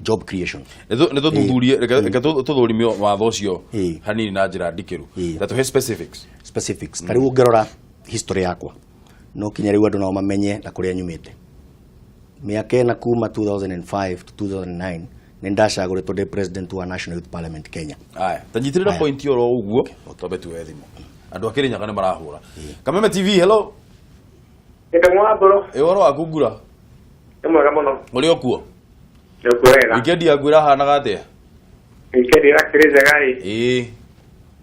job creation. Nĩ tũthuthurie, reke tũthũrime watho ũcio hanini na njĩra ndikĩru na tũhe specifics. Specifics ta rĩu ũngĩrora history yakwa no kinya rĩu andũ nao mamenye na kũrĩa nyumĩte. Mĩaka ĩna kuma 2005 to 2009 nĩ ndacagũrĩtwo ndĩ president wa National Youth Parliament Kenya. Aya, ta nyitĩrĩra point oro ũguo twambe tuoe thimũ. Andũ a Kirinyaga nĩ marahũra. Kameme TV, hello. Ĩndĩ mwambũrũ. Ĩ ũhoro waku Ngura? Nĩ mwega mũno. Ũrĩ o kuo? Nĩ kuo wega. Weekend yaku ĩrahanaga atĩa? Weekend ĩrakĩrĩ njega ĩ. Ĩĩ.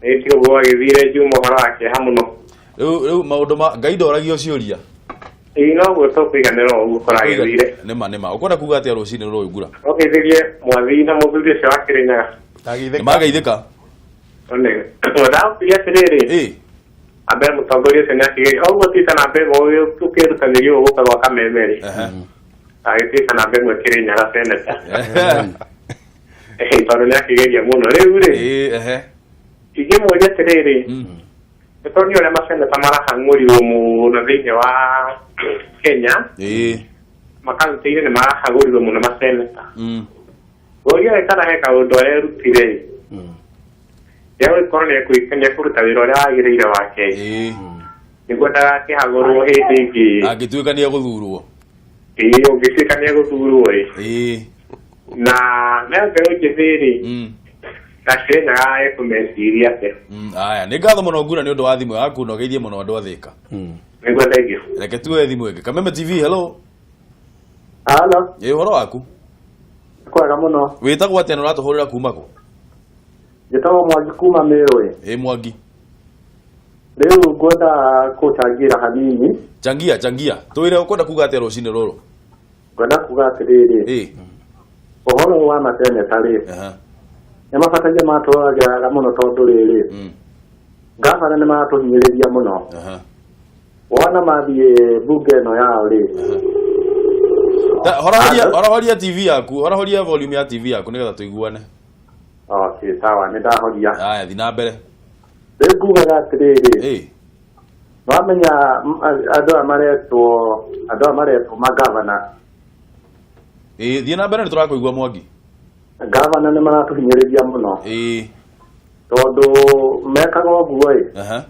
Nĩ tiga ũguo wagĩthire Juma ũhoro wa kĩeha mũno. Rĩu maũndũ ma Ngai ndoragio ciũria. Ĩĩ noguo tũkũiganĩra o ũguo kũragĩthire. Nĩma nĩma. Ũkwenda kuga atĩa rũcinĩ rũrũ Ngura? Ũgeithirie mwathi na mũthuri ũcio wa Kirinyaga. Nĩ mageithĩka. Ndakũria atĩrĩrĩ. Ĩĩ. Ambe mũtongoria ũcio nĩ akĩgeria. Oguo ti ta namba ĩmwe ũkĩrutanĩria ũguo gũka gwa Kameme rĩ. Agĩtuĩka namba ĩmwe Kirinyaga seneta. Tondũ nĩ akĩgeria mũno. Rĩu rĩ. Ingĩmũria atĩrĩrĩ. Nĩ tondũ ũrĩa maseneta marahang'ũrirwo mũno thĩinĩ wa Kenya. Makaunti-inĩ nĩ marahagũrirwo mũno maseneta. Ũria kana he kaũndũ arerutire. Ya gũkorwo nĩ ekũruta wĩra ũrĩa wagĩrĩire wake. Nĩguo ndagakĩhagũrwo hĩndĩ ĩngĩ. Angĩtuĩka nĩ egũthurwo. Ĩĩ ũngĩtuĩka nĩ egũthurwo ĩ. Na mbeũ njĩthĩ rĩ. Na Kirinyaga ekũmeciria atĩa. Aya, nĩ ngatho mũno Ngura nĩ ũndũ wa thimũ yaku na ũgeithie mũno andũ a Thĩka. Nĩguo thengiũ. Reke tuoe thimũ ĩngĩ. Kameme TV, hello. Halo. Ĩ ũhoro waku? Kwega mũno. Wĩtagwo atĩa na ũratũhũrĩra kuma kũ? Njĩtagwo Mwangi kuma Mĩrũ. Ĩ Mwangi. Rĩu ngwenda kũcangĩra hanini. Changia, changia. Twĩre ũkwenda kuga atĩa rũcinĩ rũrũ? Ngwenda kuga atĩrĩrĩ. Ĩ. Ũhoro wa maseneta rĩ. Nĩ mabataire matũragĩraga mũno tondũ rĩrĩ. Gavana nĩ maratũhinyĩrĩria mũno. Wona mathiĩ bunge ĩno yao rĩ. Horohoria TV yaku, horohoria volume ya TV yaku nĩgetha tũiguane. Okay, sawa, nĩ ndahoria. Aya, thiĩ na mbere. Rĩu ngugaga atĩrĩrĩ. Wamenya andũ aya maretwo magavana. Ĩĩ, thiĩ na mbere nĩ tũrakũigua Mwangi. Gavana nĩ maratũhinyĩrĩria mũno. Ĩĩ. Tondũ mekaga ũguo ĩ.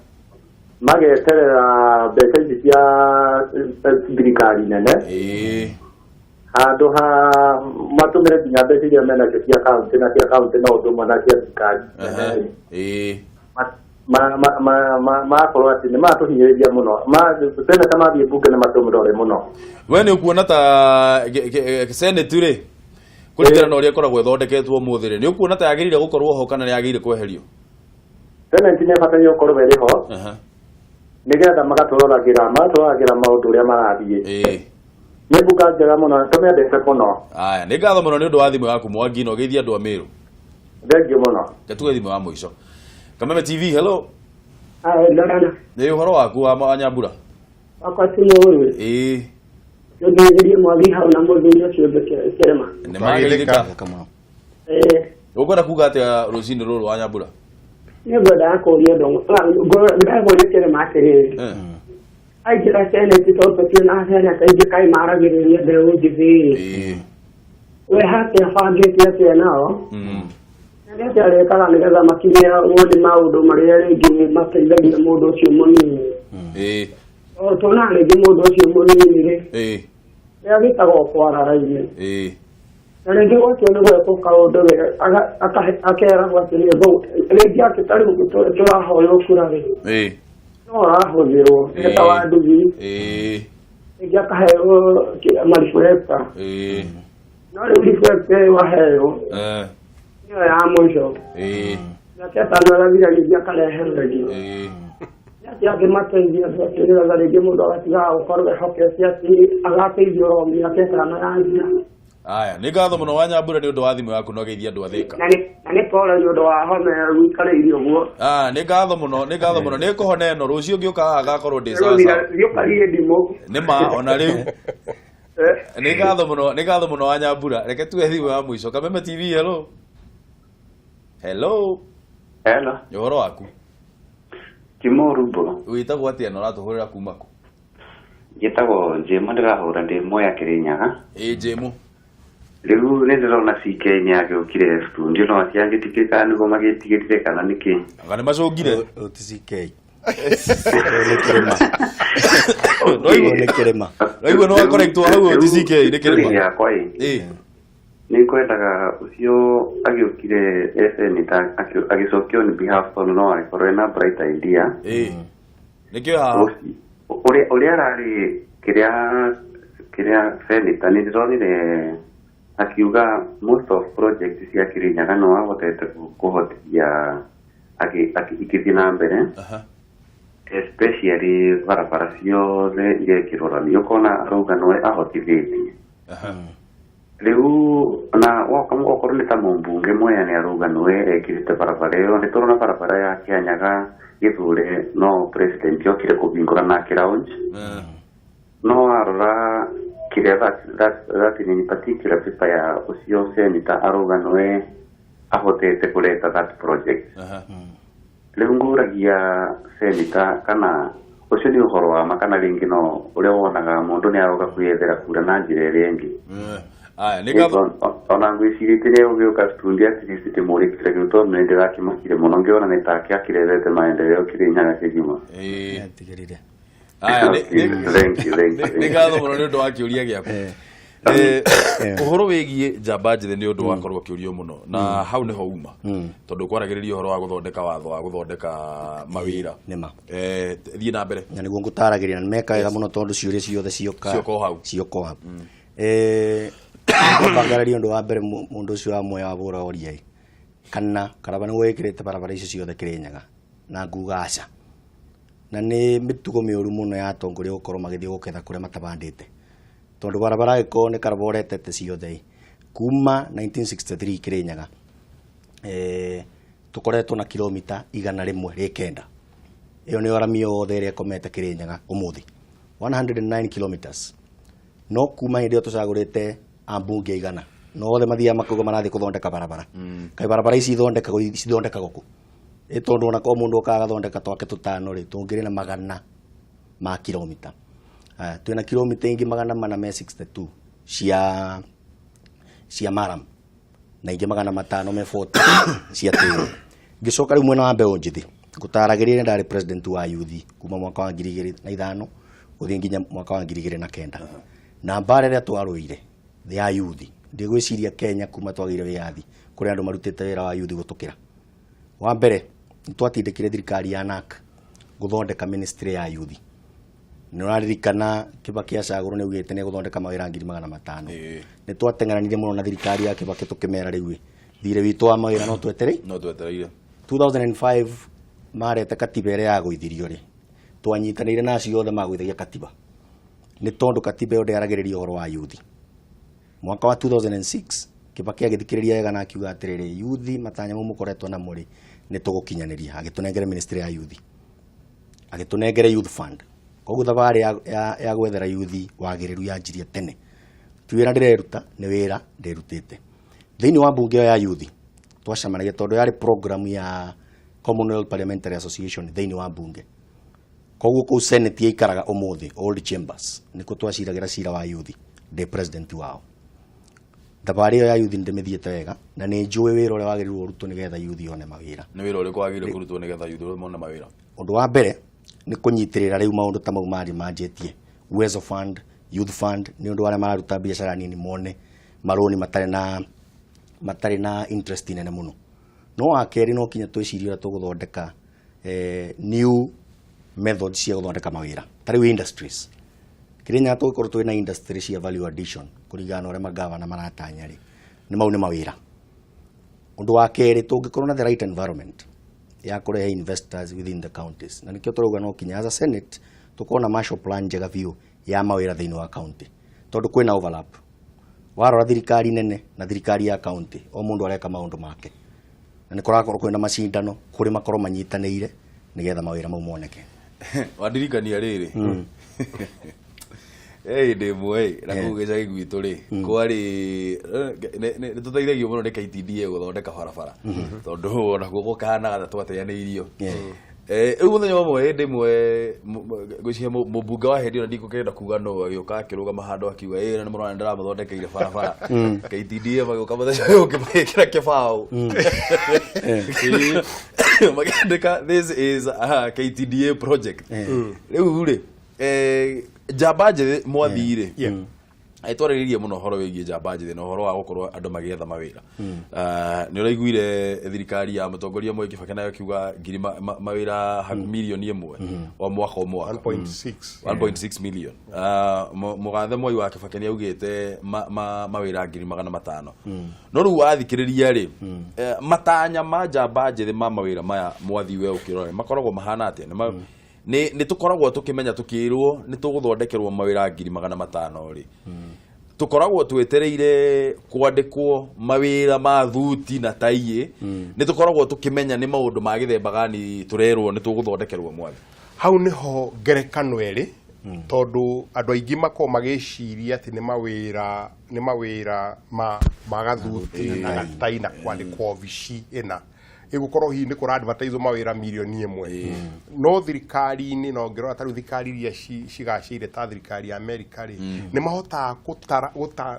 Mageterera mbeca ici cia thirikari nene. Ĩĩ. Handũ ha matũmĩre nginya mbeca iria menacio cia kaunti na cia kaunti no ũndũ ũmwe na cia thirikari nene. Ĩĩ. Makorwo atĩ nĩ maratũhinyĩrĩria mũno. Seneta mathiĩ bunge nĩ matũmĩrore mũno. We nĩ ũkuona ta Senate rĩ kũringana na ũrĩa ĩkoragwo ĩthondeketwo ũmũthĩ rĩ, nĩ ũkuona ta yagĩrĩire gũkorwo ho kana nĩ yagĩrĩire kweherio? Senate nĩ ĩbataire gũkorwo ĩrĩ ho. Nĩgetha magatũroragĩra maũndũ ũrĩa marathiĩ. Nĩ mbuga njega mũno, tũmĩendete mũno. Aya, nĩ ngatho mũno nĩ ũndũ wa thimũ yaku Mwangi na ũgeithie andũ a Mĩrũ. Thengiũ mũno. Reke tuoe thimũ ya mũico. Kameme TV, hello. Ndorana. Nĩ ũhoro waku wa Nyambura? Wakwa ti mũũru. Ĩĩ. Nĩngeithirie Mwangi hau na mũthuri ũcio ũngĩ Kĩrĩma. Nĩ mageithĩka. Ĩĩ. Ũkwenda kuga atĩa rũcinĩ rũrũ wa Nyambura? Nĩ ngwendaga kũũria ũndũ. Ngwendaga kũũria Kĩrĩma atĩrĩrĩ. Aingĩra Senate tondũ tũtiona Senate aingĩ kaĩ maragĩrĩria mbeũ njĩthĩ rĩ. We hake abangĩte atĩa nao? Nĩ atĩa arekaga nĩgetha makinye wone maũndũ marĩa rĩngĩ mateithagia mũndũ ũcio mũnini. Ĩĩ. O tuonaga rĩngĩ mũndũ ũcio mũnini rĩ. Ĩĩ. Nĩ agĩtagwo kwara raini. Ĩĩ. Na rĩngĩ gwakio nĩ gwekwo kaũndũ we akeragwo atĩ nĩ rĩngĩ atĩ ta rĩu tũrahoywo kura rĩ. Ĩĩ. No arahũthĩrwo nĩ ta wa nduthi. Ĩĩ. Rĩngĩ akaheo mariflector. Ĩĩ. No rĩu reflector ĩyo aheo. Nĩyo ya mũico. Ĩĩ. Nake atano arathira rĩngĩ akareherwo ĩngĩ. Ĩĩ. Nĩ atĩ angĩmateithia andũ acio nĩgetha rĩngĩ mũndũ agatigaga gũkorwo ehokete atĩ agateithio oro mĩaka ĩtano yathira. Aya, nĩ ngatho mũno wa Nyambura nĩ ũndũ wa thimũ yaku na ũgeithia andũ a Thĩka. Na nĩ pole nĩ ũndũ wa homa gũikarĩire ũguo. Ah, nĩ ngatho mũno, nĩ ngatho mũno. Nĩ kũhona ĩno rũciũ ngĩũka haha ngakorwo ndĩ sawa sawa. Thiũkarie ndimũ. Nĩ ma ona rĩu. Nĩ ngatho mũno, nĩ ngatho mũno wa Nyambura. Reke tuhe thimũ ya mũico. Kameme TV, hello. Hello. Hello. Ũhoro waku? Ti mũũru mbũrũ. Wĩtagwo atĩa na ũratũhũrĩra kuma kũ? Njĩtagwo Njĩmũ, ndĩrahũra ndĩ Mwea Kĩrĩnyaga. Ĩĩ Njĩmũ. Rĩu nĩ ndĩrona CK nĩ agĩũkire studio no atiangĩtigĩre kana nĩguo magĩtigĩrire kana nĩkĩ. Anga nĩ macũngire. Ũyũ ti CK. Nĩ kĩrĩma. Nĩ kĩrĩma. Waigua nĩ wakorektwo hau, ũyũ ti CK nĩ kĩrĩma. Yakwa ĩ. Ĩĩ. Nĩ ngwendaga ũcio agĩũkire e senator agĩcokio on behalf tondũ no agĩkorwo ena bright idea. Ĩĩ. Nĩkĩo haha. Ũrĩa ararĩ kĩrĩa senator nĩ ndĩronire akiuga most of project cia Kĩrĩnyaga no ahotete kũhotithia ikĩthiĩ na mbere. Especially barabara ciothe irekĩrwo rami, ũkona arauga nowe ahotithĩtie. Rĩu na woka okorwo nĩ ta mũmbunge Mwea nĩ arauga nowe ekĩrĩte barabara ĩyo, nĩ tũrona barabara ya Kĩanyaga Gĩthure no president okire kũhingũra na akĩ launch. No arora kĩrĩa that in particular paper ya ũcio senator arauga nowe ahotete kũreta that project. Rĩu ngũragia senator kana ũcio nĩ ũhoro wa ma kana rĩngĩ no ũrĩa wonaga mũndũ nĩ aroka kwĩyethera kura na njĩra ĩrĩa ĩngĩ. Aya, nĩ ngatho. Ona ngwĩcirĩtie nĩ ũgĩũka studio at least ndĩmũrĩkĩre kĩu tondũ nĩ ndĩrakĩmakire mũno ngĩona nĩ take akĩrehete maendeleo Kĩrĩnyaga kĩgima. Tigĩrĩre. Aya, Thank you, thank you. Nĩ ngatho mũno nĩ ũndũ wa kĩũria gĩaku. Ũhoro wĩgiĩ njamba njĩthĩ nĩ ũndũ wakorwo ũkĩũrio mũno na hau nĩho uma tondũ kwaragĩrĩria ũhoro wa gũthondeka watho wa gũthondeka mawĩra. Nĩma. Thiĩ na mbere. Na nĩguo ngũtaragĩria na meka wega mũno tondũ ciũria ciothe cioka Cioka o hau. Cioka o hau. Ngwambagĩrĩria ũndũ wa mbere mũndũ ũcio wa Mwea wa Bũra oria ĩ kana Karaba nĩwe wĩkĩrĩte barabara icio ciothe Kĩrĩnyaga, na nguga aca. Na nĩ mĩtugo mĩũru mũno ya atongoria gũkorwo magĩthiĩ gũketha kũrĩa matabandĩte, tondũ barabara ĩkorwo nĩ Karaba ũretete ciothe ĩ kuma 1963 Kĩrĩnyaga, tũkoretwo na kilomita 109. Ĩyo nĩyo rami yothe ĩrĩa ĩkomete Kĩrĩnyaga ũmũthĩ, 109 kilometers. No kuma hĩndĩ ĩyo tũcagũrĩte ambunge 100 no othe mathiaga makauga marathiĩ gũthondeka barabara. Kaĩ barabara ici ithondekagwo cithondekagwo kũ? Ĩ tondũ ona korwo mũndũ okaga agathondeka twake tũtano rĩ, tũngĩrĩ na magana ma kilomita. Aya, twĩna kilomita ingĩ 462 cia maram na ingĩ 540 cia tĩri. Ngĩcoka rĩu mwena wa mbeũ njĩthĩ, ngũtaragĩria ndarĩ president wa youth kuma mwaka wa 2005 gũthiĩ nginya mwaka wa 2009. Na mbara ĩrĩa twarũire ya youth, ndigwĩciria Kenya kuma twagĩire wĩyathi kũrĩ andũ marutĩte wĩra wa youth gũtũkĩra. Wa mbere nĩ twatindĩkire thirikari ya NAC gũthondeka ministry ya youth. Nĩ ũraririkana Kibaki acagũrwo nĩ augĩte nĩ egũthondeka mawĩra 500,000. Nĩ twateng'eranire mũno na thirikari ya Kibaki tũkĩmera rĩu ĩ thirĩ witũ wa mawĩra no twetereire. No twetereire. 2005 marete katiba ĩrĩa yagũithirio rĩ, twanyitanĩire na acio othe magũithagia katiba, nĩ tondũ katiba ĩyo ndĩaragĩrĩria ũhoro wa youth. Mwaka wa 2006 Kibaki agĩthikĩrĩria wega na akiuga atĩrĩrĩ, youth matanya mau mũkoretwo namo rĩ, nĩ tũgũkinyanĩria. Agĩtũnengere ministry ya youth, agĩtũnengere youth fund. Koguo thabarĩ ya gwethera youth wagĩrĩru yanjirie tene. Ti wĩra ndĩreruta, nĩ wĩra ndĩrutĩte. Thĩinĩ wa mbunge ĩyo ya youth twacemanagia tondũ yarĩ program ya Commonwealth Parliamentary Association thĩinĩ wa mbunge. Koguo kũu Senate yaikaraga ũmũthĩ Old Chambers nĩkuo twaciragĩra cira wa youth, ndĩ president wao. Thabarĩ ĩyo ya youth ndĩmĩthiĩte wega na nĩ njũĩ wĩra ũrĩa wagĩrĩirwo ũrutwo nĩgetha youth yone mawĩra. Nĩ wĩra ũrĩkũ wagĩrĩirwo kũrutwo nĩgetha youth mone mawĩra? Ũndũ wa mbere nĩ kũnyitĩrĩra rĩu maũndũ ta mau marĩ manjĩtie Uwezo Fund, Youth Fund, nĩ ũndũ arĩa mararuta biacara nini mone marũni matarĩ na interest nene mũno. No wa kerĩ no kinya twĩcirie ũrĩa tũgũthondeka new methods cia gũthondeka mawĩra. Ta rĩu industries. Kĩrĩnyaga tũgĩkorwo twĩna industry cia value addition kũringana na ũrĩa magavana maratanya rĩ, nĩ mau nĩ mawĩra. Ũndũ wa kerĩ tũngĩkorwo na the right environment ya kũrehe investors within the counties, na nĩkĩo tũrauga no kinya as a Senate tũkorwo na Marshall Plan njega biũ ya mawĩra thĩinĩ wa county, tondũ kwĩna overlap. Warora thirikari nene na thirikari ya county o mundu areka maundu make. Na nĩ kũrakorwo kwĩna macindano kũrĩ makorwo manyitanĩire nĩgetha mawĩra mau moneke. Wandirikania rĩrĩ. Hĩndĩ ĩmwe na kũu gĩcagi gwitũ rĩ kwarĩ nĩ tũteithagio mũno nĩ KTDA gũthondeka barabara tondũ onakuo gũkahanaga ta twateanĩirio. Rĩu mũthenya ũmwe hĩndĩ ĩmwe ngwĩciria mũmbunge wa hĩndĩ ĩyo na ndikũkĩenda kuga nũ agĩũka akĩrũgama handũ akiuga ĩ na nĩ mũrona nĩndĩramũthondekeire barabara. KTDA magĩũka mũthenya ũyũ ũngĩ magĩkĩra kĩbaũ makĩandĩka this is a KTDA project. Rĩu rĩ njamba njĩthĩ mwathi rĩ twarĩrĩirie mũno ũhoro wĩgiĩ njamba njĩthĩ na ũhoro wa gũkorwo andũ magĩetha mawĩra. Nĩ ũraiguire thirikari ya mũtongoria Mwai Kibaki nayo ĩkiuga ngiri mawĩra mirioni 1 o mwaka o mwaka. 1.6 1.6 million. Mũgathe Mwai wa Kibaki nĩ augĩte mawĩra 500,000. No rĩu wathikĩrĩria rĩ matanya ma njamba njĩthĩ ma mawĩra maya mwathi we ũkĩrora makoragwo mahana atĩa? Nĩ tũkoragwo tũkĩmenya tũkĩrwo nĩ tũgũthondekerwo mawĩra 500,000 rĩ. Tũkoragwo twetereire kwandĩkwo mawĩra ma thuti na taiĩ. Nĩ tũkoragwo tũkĩmenya nĩ maũndũ ma gĩthemba gani tũrerwo nĩ tũgũthondekerwo mwathi. Hau nĩho ngerekano ĩrĩ tondũ andũ aingĩ makoragwo magĩciria atĩ nĩ mawĩra ma gathuti na gatai na kwandĩkwo obici ĩna. Ĩgũkorwo hihi nĩ kũra advertise mawĩra mirioni 1. No thirikari-inĩ no ngĩrora ta rĩu thirikari iria cigacĩire ta thirikari ya America rĩ nĩ mahotaga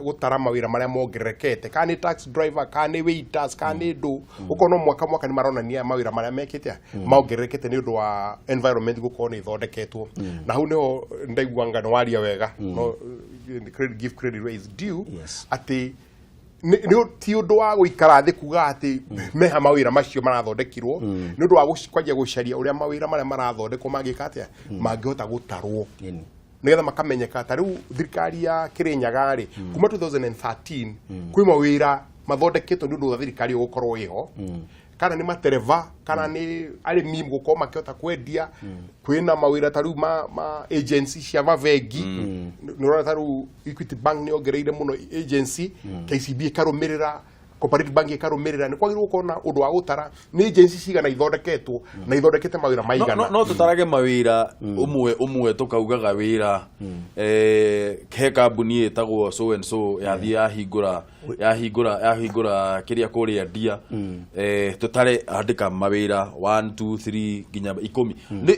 gũtara mawĩra marĩa mongererekete, kana nĩ taxi driver, kana nĩ waiters, kana nĩ ndũ. Ũkorwo no mwaka mwaka nĩ maronania mawĩra marĩa mekĩte mongererekete nĩ ũndũ wa environment gũkorwo nĩ ĩthondeketwo. Na hau nĩho ndaigua ngano waria wega. No credit, give credit where is due. Atĩ ti ũndũ wa gũikara thĩ kuga atĩ meha mawĩra macio marathondekirwo nĩ ũndũ wa kwanjia gũcaria ũrĩa mawĩra marĩa marathondekwo mangĩka atĩa mangĩhota gũtarwo nĩgetha makamenyeka. Ta rĩu thirikari ya Kirinyaga rĩ kuma 2013 kwĩ mawĩra mathondeketwo nĩ ũndũ wa thirikari gũkorwo ĩho, kana nĩ matereva, kana nĩ arĩmi gũkorwo makĩhota kwendia. Kwĩna mawĩra ta rĩu ma agency cia mabengi. Nĩ ũrona ta rĩu Equity Bank nĩ yongereire mũno agency, KCB ĩkarũmĩrĩra, Cooperative Bank ĩkarũmĩrĩra. Nĩ kwagĩrĩirwo gũkorwo na ũndũ wa gũtara nĩ agency cigana ithondeketwo na ithondekete mawĩra maigana. No tũtarage mawĩra ũmwe ũmwe tũkaugaga wĩra he kambuni ĩtagwo so and so yathiĩ yahingũra kĩrĩa kũrĩa ndia. Tũtare andĩka mawĩra 1 2 3 nginya 10.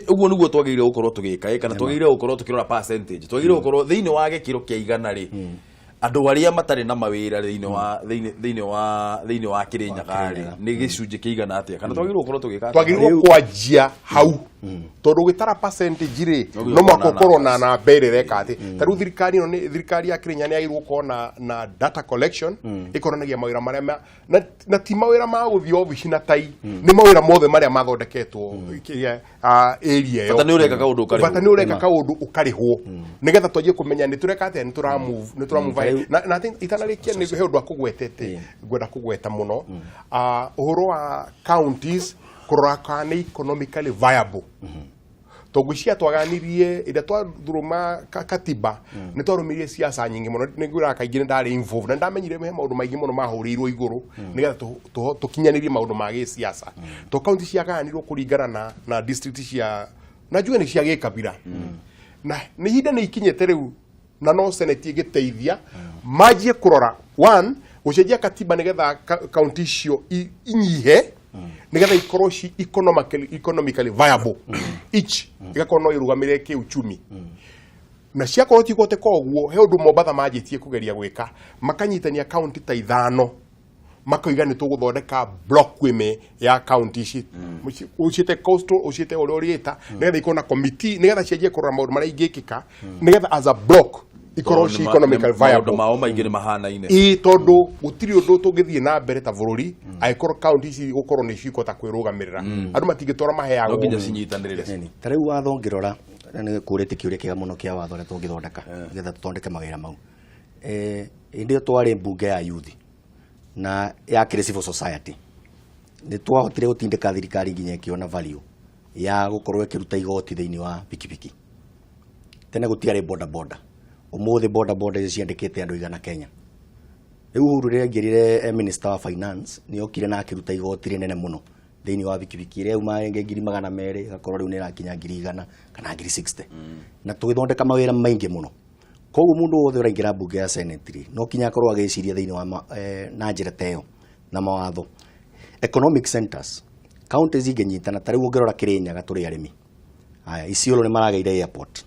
Ũguo nĩguo twagĩrĩire gũkorwo tũgĩka kana twagĩrĩire gũkorwo tũkĩrora percentage. Twagĩrĩire gũkorwo thĩinĩ wa gĩkĩro kĩa igana rĩ andũ arĩa matarĩ na mawĩra thĩinĩ wa Kirinyaga rĩ nĩ gĩcunjĩ kĩigana atĩa, kana twagĩrĩirwo gũkorwo tũgĩka atĩa? Twagĩrĩirwo kwanjia hau tondũ ũgĩtara percentage rĩ no mũhaka ũkorwo na namba ĩrĩa ĩreka atĩ. Ta rĩu thirikari ĩno nĩ thirikari ya Kirinyaga nĩ yagĩrĩirwo gũkorwo na data collection ĩkonanagia mawĩra marĩa na ti mawĩra ma gũthiĩ obici na tai, nĩ mawĩra mothe marĩa mathondeketwo area ĩyo. Bata nĩ ũreka kaũndũ ũkarĩhwo. Bata nĩ ũreka kaũndũ ũkarĩhwo nĩgetha twanjie kũmenya nĩ tũreka atĩa, nĩ tũra move, nĩ tũra move. Na itanarĩkia nĩ he ũndũ akũgwetete ngwenda kũgweta mũno, ũhoro wa counties kũrora kana nĩ economically viable. Tondũ ngwĩciria twaganirie ĩrĩa twathuruma katiba nĩ twarũmĩrĩire siasa nyingĩ mũno. Nĩ ngwĩraga kaingĩ nĩ ndarĩ involved na ndamenyire he maũndũ maingĩ mũno mahũrĩirwo igũrũ nĩgetha tũkinyanĩrie maũndũ ma gĩsiasa. To county ciagayanirwo kũringana na district cia na njuge nĩ cia gĩkabira, na nĩ ihinda nĩ ikinyĩte rĩu na no senate ĩgĩteithia manjie kũrora one gũcenjia katiba nĩgetha county icio inyihe nĩgetha ikorwo ci economically viable, each igakorwo no ĩrũgamĩrĩre kĩuchumi. Na ciakorwo ti kũhoteka ũguo, he ũndũ Mombatha manjĩtie kũgeria gwĩka, makanyitania county ta 5 makoiga nĩ tũgũthondeka block ĩmwe ya county ici, ũciĩte coastal, ũciĩte ũrĩa ũrĩta, nĩgetha ikorwo na committee nĩgetha cianjie kũrora maũndũ marĩa ingĩkĩka nĩgetha as a block ikorwo ci economically viable. Maũndũ mao maingĩ nĩ mahanaine. Ĩĩ, tondũ gũtirĩ ũndũ tũngĩthiĩ na mbere ta bũrũri angĩkorwo county ici gũkorwo nĩ cikũhota kwĩrũgamĩrĩra. Andũ matingĩtwara maheagwo. No nginya cinyitanĩrĩre. Ta rĩu watho ngĩrora nĩ kũrĩte kĩũria kĩega mũno kĩa watho ũrĩa tũngĩthondeka nĩgetha tũthondeke mawĩra mau. Hĩndĩ ĩyo twarĩ mbunge ya youth na yakĩrĩ civil society, nĩ twahotire gũtindĩka thirikari nginya ĩkĩona value ya gũkorwo ĩkĩruta igoti thĩinĩ wa pikipiki. Tene gũtiarĩ boda boda, ũmũthĩ boda boda icio ciandĩkĩte andũ 100 Kenya. Rĩu Uhuru rĩrĩa aingĩrire e minister wa finance, nĩ okire na akĩruta igoti rĩnene mũno thĩinĩ wa bikibiki ĩrĩa yauma rĩngĩ 200,000 ĩgakorwo rĩu nĩ ĩrakinya 100,000 kana 60,000, na tũgĩthondeka mawĩra maingĩ mũno. Koguo mũndũ wothe ũraingĩra mbunge ya Senate rĩ, no kinya akorwo agĩciria thĩinĩ wa na njĩra ta ĩyo na mawatho. Economic centers, counties ingĩnyitana, ta rĩu ũngĩrora Kĩrĩnyaga tũrĩ arĩmi. Haya, Isiolo nĩ maragĩire airport.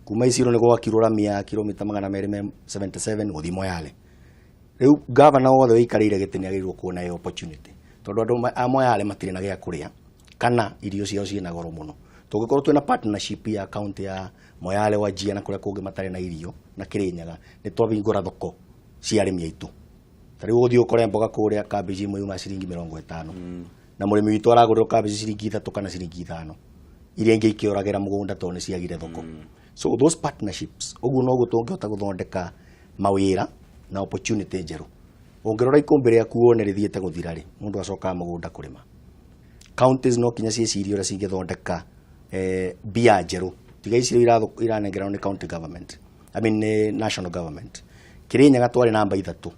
Kuma Isiolo nĩ gwakirwo rami ya kilomita 277 gũthiĩ Moyale. Rĩu gavana wothe ũikarĩire gĩtĩ nĩ agĩrĩirwo kuona ĩyo opportunity, tondũ andũ a Moyale matirĩ na gĩa kũrĩa kana irio ciao ciĩna goro mũno. Tũngĩkorwo twĩna partnership ya county ya Moyale, Wajir na kũrĩa kũngĩ matarĩ na irio na Kĩrĩnyaga, nĩ twahingũra thoko cia arĩmi aitũ. Ta rĩu ũgũthiĩ ũkore mboga kũrĩa cabbage imwe yuma ciringi 50, na mũrĩmi witũ aragũrĩrwo cabbage ciringi 3 kana ciringi 5, iria ingĩ ikĩũragĩra mũgũnda tondũ nĩ ciagire thoko. So those partnerships, ũguo noguo tũngĩhota gũthondeka mawĩra na opportunity njerũ. Ũngĩrora ikũmbĩ rĩaku wone rĩthiĩte gũthira rĩ, mũndũ acokaga mũgũnda kũrĩma. Counties no kinya ciĩcirie ũrĩa cingĩthondeka mbia njerũ, tiga icio iranengerwo nĩ county government, I mean nĩ national government. Kĩrĩnyaga twarĩ namba 3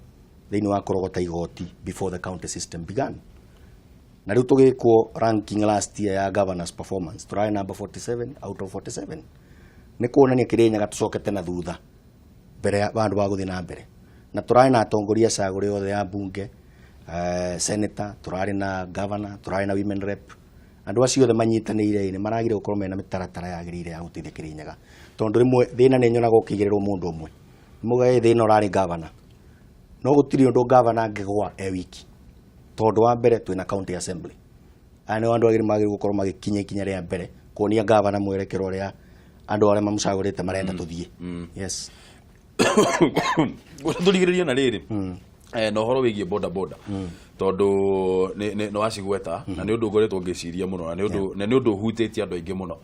thĩinĩ wa kũrogota igoti before the county system began, na rĩu tũgĩkwo ranking last year ya governors performance, tũrarĩ number 47 out of 47. Nĩ kuonania Kĩrĩnyaga tũcokete na thutha mbere ya bandũ ba gũthiĩ na mbere, na tũrarĩ na atongoria acagũre othe ya mbunge, senator, tũrarĩ na governor, tũrarĩ na women rep. Andũ acio othe manyitanĩire nĩ maragire gũkorwo mena mĩtaratara yagĩrĩire ya gũteithia Kĩrĩnyaga, tondũ rĩmwe thĩna nĩ nyonaga ũkĩigĩrĩrwo mũndũ ũmwe, mũgae thĩna ũrarĩ governor, no gũtirĩ ũndũ governor angĩgwa e wiki, tondũ wa mbere twĩna county assembly. Aya nĩo andũ agĩrĩ magĩrĩirwo gũkorwo magĩkinya ikinya rĩa mbere kuonia governor mwerekero ũrĩa andũ arĩa mamũcagũrĩte marenda tũthiĩ. Yes. Tũrigĩrĩrie na rĩrĩ na ũhoro wĩgiĩ boda boda, tondũ nĩ wacigweta na nĩ ũndũ ngoretwo ngĩciria mũno, na nĩ ũndũ ũhutĩtie andũ aingĩ mũno.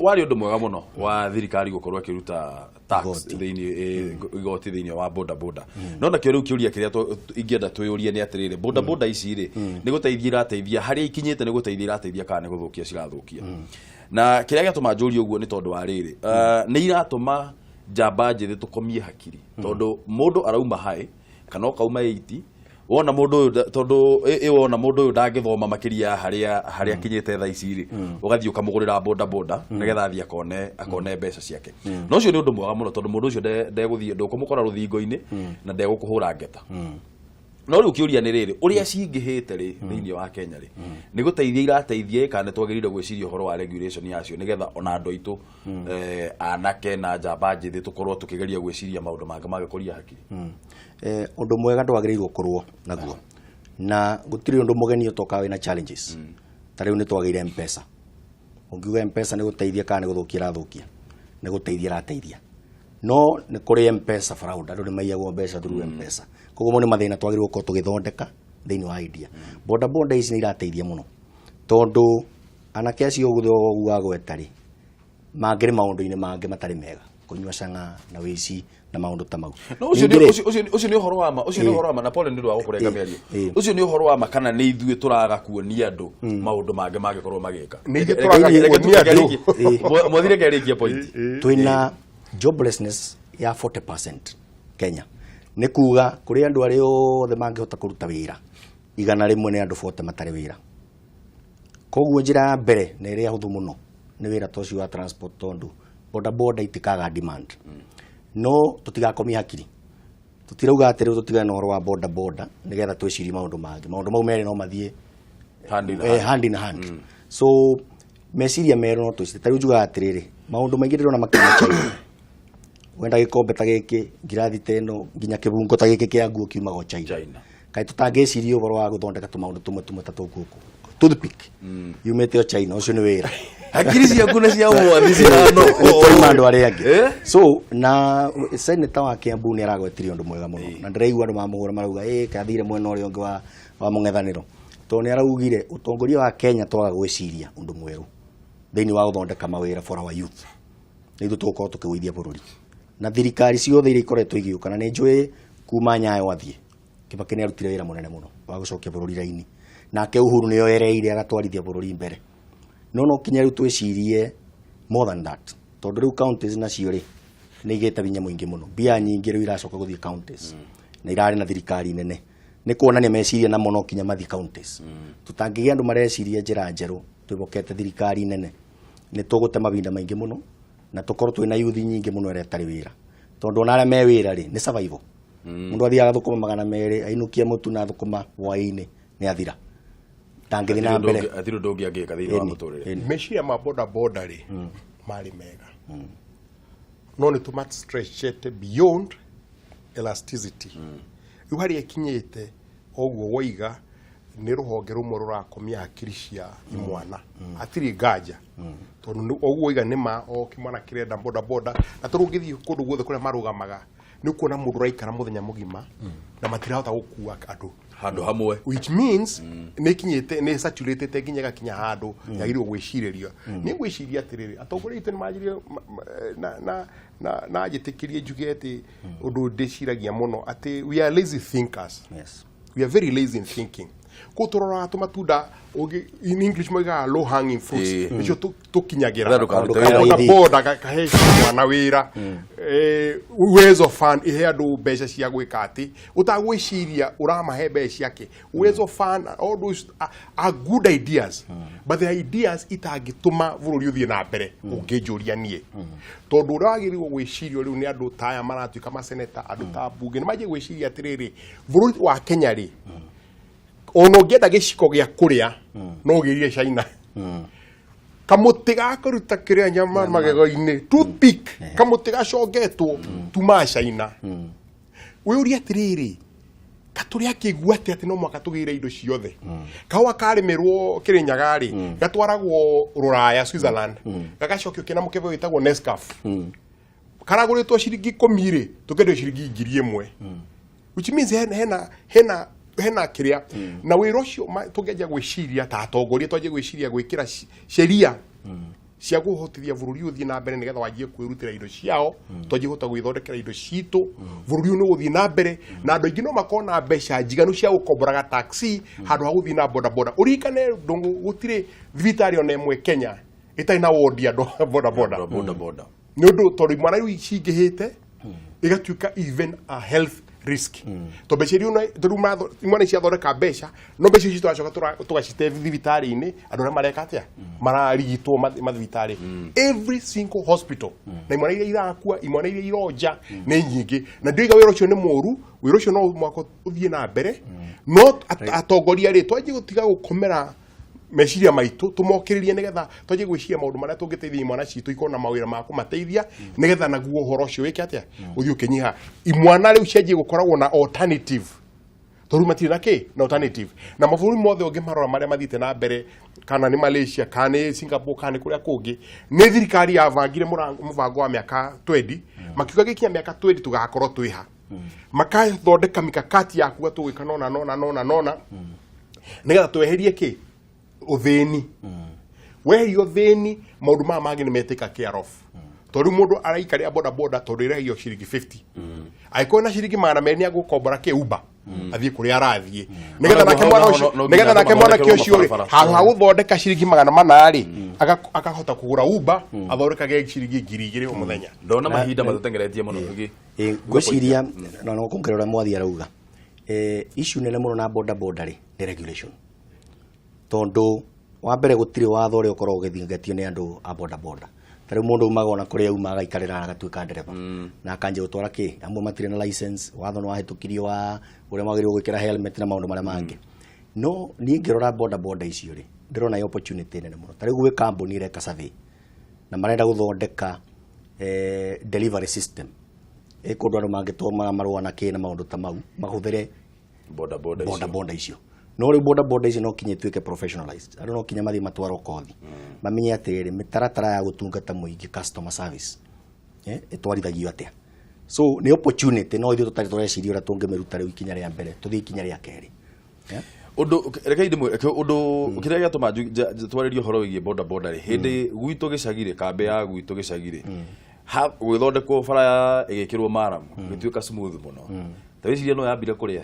Warĩ ũndũ mwega mũno wa thirikari gũkorwo ĩkĩruta tax thĩinĩ, igoti thĩinĩ wa boda boda, no nakĩo rĩu kĩũria kĩrĩa ingĩenda twĩyũrie nĩ atĩrĩrĩ, boda boda ici rĩ, nĩ gũteithia irateithia harĩa ikinyĩte, nĩ gũteithia irateithia kana nĩ gũthũkia cirathũkia? Na kĩrĩa gĩatũma njũrie ũguo nĩ tondũ wa rĩrĩ, nĩ iratũma njamba njĩthĩ tũkomie hakiri, tondũ mũndũ arauma high kana ũkauma 80, wona mũndũ ũyũ tondũ ĩ wona mũndũ ũyũ ndangĩthoma makĩria ya harĩa akinyĩte thaa ici rĩ, ũgathiĩ ũkamũgũrĩra boda boda nĩgetha athiĩ akone mbeca ciake. No ũcio nĩ ũndũ mwega mũno, tondũ mũndũ ũcio ndegũthiĩ, ndũkũmũkora rũthingo-inĩ na ndegũkũhũra ngeta. No rĩu kĩũria nĩ rĩrĩ, ũrĩa cingĩhĩte rĩ thĩinĩ wa Kenya rĩ, nĩ gũteithia irateithia kana nĩ twagĩrĩire gwĩciria ũhoro wa regulation yacio, nĩgetha ona andũ aitũ, anake na njamba njĩthĩ, tũkorwo tũkĩgeria gwĩciria maũndũ mangĩ mangĩkũria hakiri? Ũndũ mwega ndwagĩrĩirwo kũrũo naguo, na gũtirĩ ũndũ mũgeni ũtokaga wĩna challenges. Ta rĩu nĩ twagĩire Mpesa. Ũngiuga Mpesa nĩ gũteithia kana nĩ gũthũkia ĩrathũkia? Nĩ gũteithia ĩrateithia, no nĩ kũrĩ Mpesa fraud, andũ nĩ maiyagwo mbeca through Mpesa. Koguo mo nĩ mathĩna twagĩrĩirwo gũkorwo tũgĩthondeka thĩinĩ wa idea. Boda boda ici nĩ irateithia mũno, tondũ anake acio ũguo wagweta rĩ, mangĩrĩ maũndũ-inĩ mangĩ matarĩ mega, kũnyua cang'a na wĩici na maũndũ ta mau. No ũcio nĩ ũcio nĩ ũhoro wa ma, ũcio nĩ ũhoro wa ma, na pole nĩ ũndũ wa gũkũrenga mĩario. Ũcio nĩ ũhoro wa ma, kana nĩ ithuĩ tũraga kuonia andũ maũndũ mangĩ mangĩkorwo magĩka? Nĩ ithuĩ tũraga kuonia andũ. Mwathire reke point. Twĩna joblessness ya 40% Kenya, nĩ kuga kũrĩ andũ arĩa othe mangĩhota kũruta wĩra 100 nĩ andũ 40 matarĩ wĩra. Koguo njĩra ya mbere na ĩrĩa hũthũ mũno nĩ wĩra ta ũcio wa transport, tondũ boda boda itikaga demand. No tũtigakomie hakiri, tũtirauga atĩ rĩu tũtigane na ũhoro wa boda boda nĩgetha twĩcirie maũndũ mangĩ. Maũndũ mau merĩ no mathiĩ hand in hand. Hand in hand. So meciria merũ no twĩcirie. Ta rĩu njugaga atĩrĩrĩ, maũndũ maingĩ ndĩrona makiuma China. Wenda gĩkombe ta gĩkĩ, ngirathi ta ĩno, nginya kĩbungo ta gĩkĩ kĩa nguo kiumaga o China. China. Kaĩ tũtangĩciria ũhoro wa gũthondeka tũmaũndũ tũmwe tũmwe ta tũkũ gũkũ? Toothpick yumĩte o China. Ũcio nĩ wĩra. Hakiri ciaku na cia mwathi cirano. Twaima andũ arĩa angĩ. Eh? So na senator wa Kiambu nĩ aragwetirie ũndũ mwega mũno, na ndĩraigua andũ mamũhũra marauga ĩ kathire mwena ũrĩa ũngĩ wa mũng'ethanĩro, tondũ nĩ araugire ũtongoria wa Kenya twaga gwĩciria ũndũ mwerũ thĩinĩ wa gũthondeka mawĩra for our youth, nĩ ithuĩ tũgũkorwo tũkĩgũithia bũrũri. Na thirikari ciothe iria ikoretwo igĩũka, na nĩ njũĩ kuma Nyayo athiĩ, Kibaki nĩ arutire wĩra mũnene mũno wa gũcokia bũrũri raini, nake Uhuru nĩ oereire agatwarithia bũrũri mbere. No no kinya rĩu twĩcirie more than that, tondũ rĩu counties nacio rĩ, Nĩ igĩte hinya mũingĩ mũno, mbia nyingĩ rĩu iracoka gũthiĩ counties na irarĩ na thirikari nene, nĩ kuonania meciria namo no kinya mathiĩ counties. Tũtangĩgĩa andũ mareciria njĩra njerũ twĩhokete thirikari nene, nĩ tũgũte mahinda maingĩ mũno na tũkorwo twĩna youth nyingĩ mũno ĩrĩa ĩtarĩ wĩra, tondũ ona arĩa me wĩra rĩ, nĩ survival. Mũndũ athiaga thũkũma 200, ainũkie mũtu na thũkũma, hwaĩ-inĩ nĩ athira, ndangĩthiĩ na mbere. Hatirĩ ũndũ ũngĩ angĩka thĩinĩ wa mũtũrĩre. Meciria ma boda boda rĩ, marĩ mega, no nĩ tũma stretchete beyond elasticity. Rĩu harĩa ĩkinyĩte oguo woiga, nĩ rũhonge rũmwe rũrakomia hakiri cia imwana, hatirĩ nganja, tondũ oguo woiga nĩ ma, o kĩmwana kĩrenda boda boda, na tondũ ũngĩthiĩ kũndũ guothe kũrĩa marũgamaga, nĩ ũkuona mũndũ ũraikara mũthenya mũgima na matirahota gũkua andũ handũ hamwe, which means nĩ ikinyĩte, nĩ saturatĩte nginya ĩgakinya handũ yagĩrĩirwo gwĩcirĩrio. Nĩ ngwĩciria atĩrĩrĩ, atongoria aitũ nĩ manjirie na njĩtĩkĩrie njuge atĩ ũndũ ndĩciragia mũno atĩ we are lazy thinkers. We are very lazy in thinking. Kũu tũroraga tũmatunda in English moigaga low hanging fruits, nĩcio tũkinyagĩra. Wee ndũkarute wĩra. Boda boda kahe mwana wĩra. Uwezo Fund ihe andũ mbeca cia gwĩka atĩ ũtagwĩciria ũramahe mbeca ciake. Uwezo Fund, all those are good ideas, but the ideas itangĩtũma bũrũri ũthiĩ na mbere ũngĩnjũria niĩ, tondũ ũrĩa wagĩrĩirwo gwĩcirio rĩu nĩ andũ ta aya maratuĩka maseneta, andũ ta mbunge, nĩ manjie gwĩciria atĩrĩrĩ, bũrũri wa Kenya rĩ, ona ũngĩenda gĩciko gĩa kũrĩa no ũgĩrire China, kamũtĩ ga kũruta kĩrĩa nyama magego-inĩ, toothpick, kamũtĩ gacongetwo tumaga China. Wĩũrie atĩrĩrĩ, katũrĩ akĩigua atĩ no mwaka tũgĩre indo ciothe. Kahũa karĩmĩrwo Kĩrĩnyaga rĩ, gatwaragwo Rũraya, Switzerland, gagacokio kĩna mũkebe wĩtagwo Nescafe, karagũrĩtwo ciringi 10 rĩ, tũkendio ciringi 1000, which means hena kĩrĩa na wĩra ũcio tũngĩanjia gwĩciria ta atongoria, twanjie gwĩciria gwĩkĩra sheria cia kũhotithia bũrũri ũthiĩ na mbere, nĩgetha wanjie kwĩrutĩra indo ciao, twanjie kũhota gwĩthondekera indo citũ, bũrũri ũyũ nĩ ũgũthiĩ na mbere na andũ aingĩ no makorwo na mbeca njiganu cia gũkomboraga taxi handũ ha gũthiĩ na boda boda. Ũririkane ndũngũ, gũtirĩ thibitarĩ ona ĩmwe Kenya ĩtarĩ na wondi andũ a boda boda. Boda boda. Nĩ ũndũ tondũ imwana rĩu cingĩhĩte, ĩgatuĩka even a health risk, tondũ mbeca iria tondũ imwana ciathondeka mbeca, no mbeca icio tũracoka tũgacite thibitarĩ-inĩ, andũ arĩa mareka atĩa, mararigitwo mathibitarĩ, every single hospital, na imwana iria irakua, imwana iria ironja nĩ nyingĩ. Na ndioiga wĩra ũcio nĩ mũru, wĩra ũcio no mũhaka ũthiĩ na mbere, no atongoria rĩ, twanjie gũtiga gũkomera meciria maitũ, tũmokĩrĩrie, nĩgetha twanjie gwĩciria maũndũ marĩa tũngĩteithia imwana citũ ikorwo na mawĩra ma kũmateithia, nĩgetha naguo ũhoro ũcio wĩke atĩa, ũthiĩ ũkĩnyiha. Imwana rĩu cianjie gũkoragwo na alternative, tondũ matirĩ na kĩ na alternative. Na mabũrũri mothe ũngĩmarora marĩa mathiĩte na mbere, kana nĩ Malaysia, kana nĩ Singapore, kana nĩ kũrĩa kũngĩ, nĩ thirikari yabangire mũbango wa mĩaka 20, makiuga gĩkinya mĩaka 20 tũgakorwo twĩ ha, makathondeka mikakati ya kuga tũgwĩka nona nona nona nona, nĩgetha tweherie kĩ ũthĩni. Weheria ũthĩni, maũndũ maya mangĩ nĩ metĩka care of, tondũ rĩu mũndũ araikarĩra boda boda tondũ ĩrehagio ciringi 50, angĩkorwo na ciringi 200 nĩ agũkombora kĩ Uber athiĩ kũrĩa arathiĩ, nĩgetha nake mwana ũcio no nginya nĩgetha nake andũ mwanake mathondekerwo ũcio rĩ, mabarabara. handũ ha gũthondeka ciringi 400 rĩ, akahota kũgũra Uber athondekage ciringi 2000 o mũthenya. Ndona mahinda matũtengeretie mũno. Ngwĩciria na no kuongerera ũrĩa mwathi arauga, issue nene mũno na boda boda rĩ, nĩ regulation, tondũ wa mbere gũtirĩ watho ũrĩa ũkoragwo ũgĩthingatio nĩ andũ a boda boda. Ta rĩu mũndũ umaga ona kũrĩa auma, agaikarĩra, agatuĩka ndereba na akanjia gũtwara kĩ, amwe matirĩ na license. Watho nĩ wahĩtũkirio wa ũrĩa magĩrĩirwo gwĩkĩra helmet na maũndũ marĩa mangĩ. No niĩ ngĩrora boda boda icio rĩ, ndĩrona ĩ opportunity nene mũno. Ta rĩu gwĩ kambuni ĩreka survey na marenda gũthondeka delivery system ĩ kũndũ andũ mangĩtũmaga marũa na kĩ na maũndũ ta mau, mahũthĩre boda boda boda icio. Boda icio, no rĩu boda boda icio no kinya ituĩke professionalized. Andũ no kinya mathiĩ matwarwo kothi, mamenye atĩrĩrĩ, mĩtaratara ya gũtungata mũingĩ, customer service, ĩtwarithagio atĩa. So nĩ opportunity, no ithuĩ tũtarĩ tũreciria ũrĩa tũngĩmĩruta. Rĩu ikinya rĩa mbere, tũthiĩ ikinya rĩa kerĩ. Ũndũ rekei ndĩmwĩre ũndũ kĩrĩa gĩatũma twarĩrie ũhoro wĩgiĩ boda boda rĩ, hĩndĩ gwitũ gĩcagi rĩ, kambĩ ya gwitũ gĩcagi rĩ, gwĩthondekwo bara ya ĩgĩkĩrwo maramu, ĩgĩtuĩka smooth mũno. Ta wĩcirie, no yambire kũrĩa.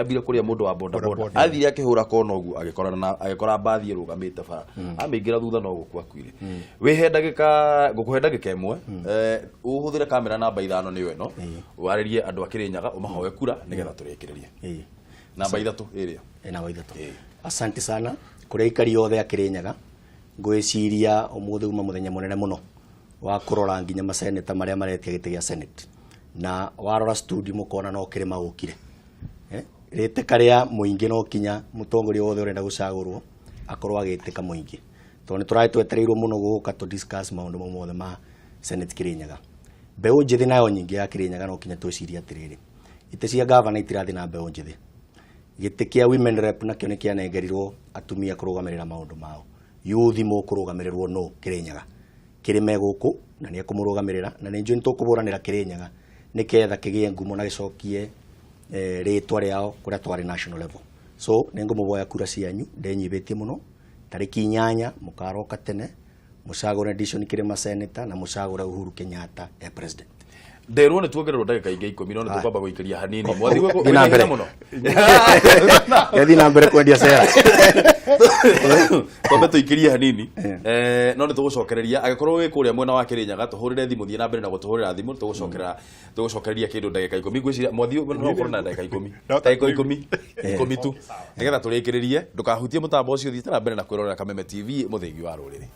Yambire kũrĩa mũndũ wa boda boda. Athire akĩhũra kona ũguo agĩkorana na agĩkora mbathi ĩrũgamĩte bara. Amĩingĩra thutha no gũkua akuire. Wĩhe ndagĩka, ngũkũhe ndagĩka ĩmwe, ũhũthĩre kamera namba 5 nĩyo ĩno, warĩrie andũ a Kĩrĩnyaga ũmahoe kura nĩgetha tũrĩkĩrĩrie. Namba 3 ĩrĩa. Namba 3. Asante sana kũrĩ aikari othe a Kĩrĩnyaga. Ngwĩciria ũmũthĩ uma mũthenya mũnene mũno wa kũrora nginya maseneta marĩa maretia gĩtĩ gĩa Senate. Na warora studio mũkona no kĩrĩma gũkire. Rĩtĩka rĩa mũingĩ no kinya mũtongoria wothe ũrenda gũcagũrwo akorwo agĩtĩka mũingĩ. Tondũ nĩ tũrarĩ twetereirwo mũno gũka tũ discuss maũndũ mau mothe ma Senate Kĩrĩnyaga. Mbeũ njĩthĩ nayo nyingĩ ya Kĩrĩnyaga no kinya twĩcirie atĩrĩrĩ, itĩ cia gavana itirathiĩ na mbeũ njĩthĩ. Gĩtĩ kĩa women rep nakĩo nĩ kĩanengerirwo atumia kũrũgamĩrĩra maũndũ mao. Yuthi mũkũrũgamĩrĩrwo nũ Kĩrĩnyaga? Kĩrĩme gũkũ na nĩ ekũmũrũgamĩrĩra, na nĩ njũĩ nĩ tũkũbũranĩra Kĩrĩnyaga nĩketha kĩgĩe ngumo na gĩcokie rĩtwa rĩao kũrĩa twarĩ national level. So nĩ ngũmũboya kura cianyu, ndenyibĩtie mũno. Tarĩki 8 mũkaroka tene, mũcagũre Dishon Kĩrĩma senator na mũcagũre Uhuru Kenyatta e president. Nderwo nĩ tuongererwo ndagĩka ingĩ 10 no nĩ tũkwamba gũikĩria hanini. Mwathi Thiĩ na mbere. Mũno. Thiĩ na mbere kwendia cera. Twambe tũikĩrie hanini. No nĩ tũgũcokereria angĩkorwo wĩ kũrĩa mwena wa Kĩrĩnyaga tũhũrĩre thimũ, thiĩ na mbere na gũtũhũrĩra thimũ, tũgũcokereria kĩndũ ndagĩka 10. Ngwĩciria mwathi no ũkorwo na ndagĩka 10. Ndagĩka 10 tu nĩgetha tũrĩkĩrĩrie. Ndũkahutie mũtambo ũcio, thiĩte na mbere na kwĩrorera Kameme TV, mũthĩgi wa rũrĩrĩ.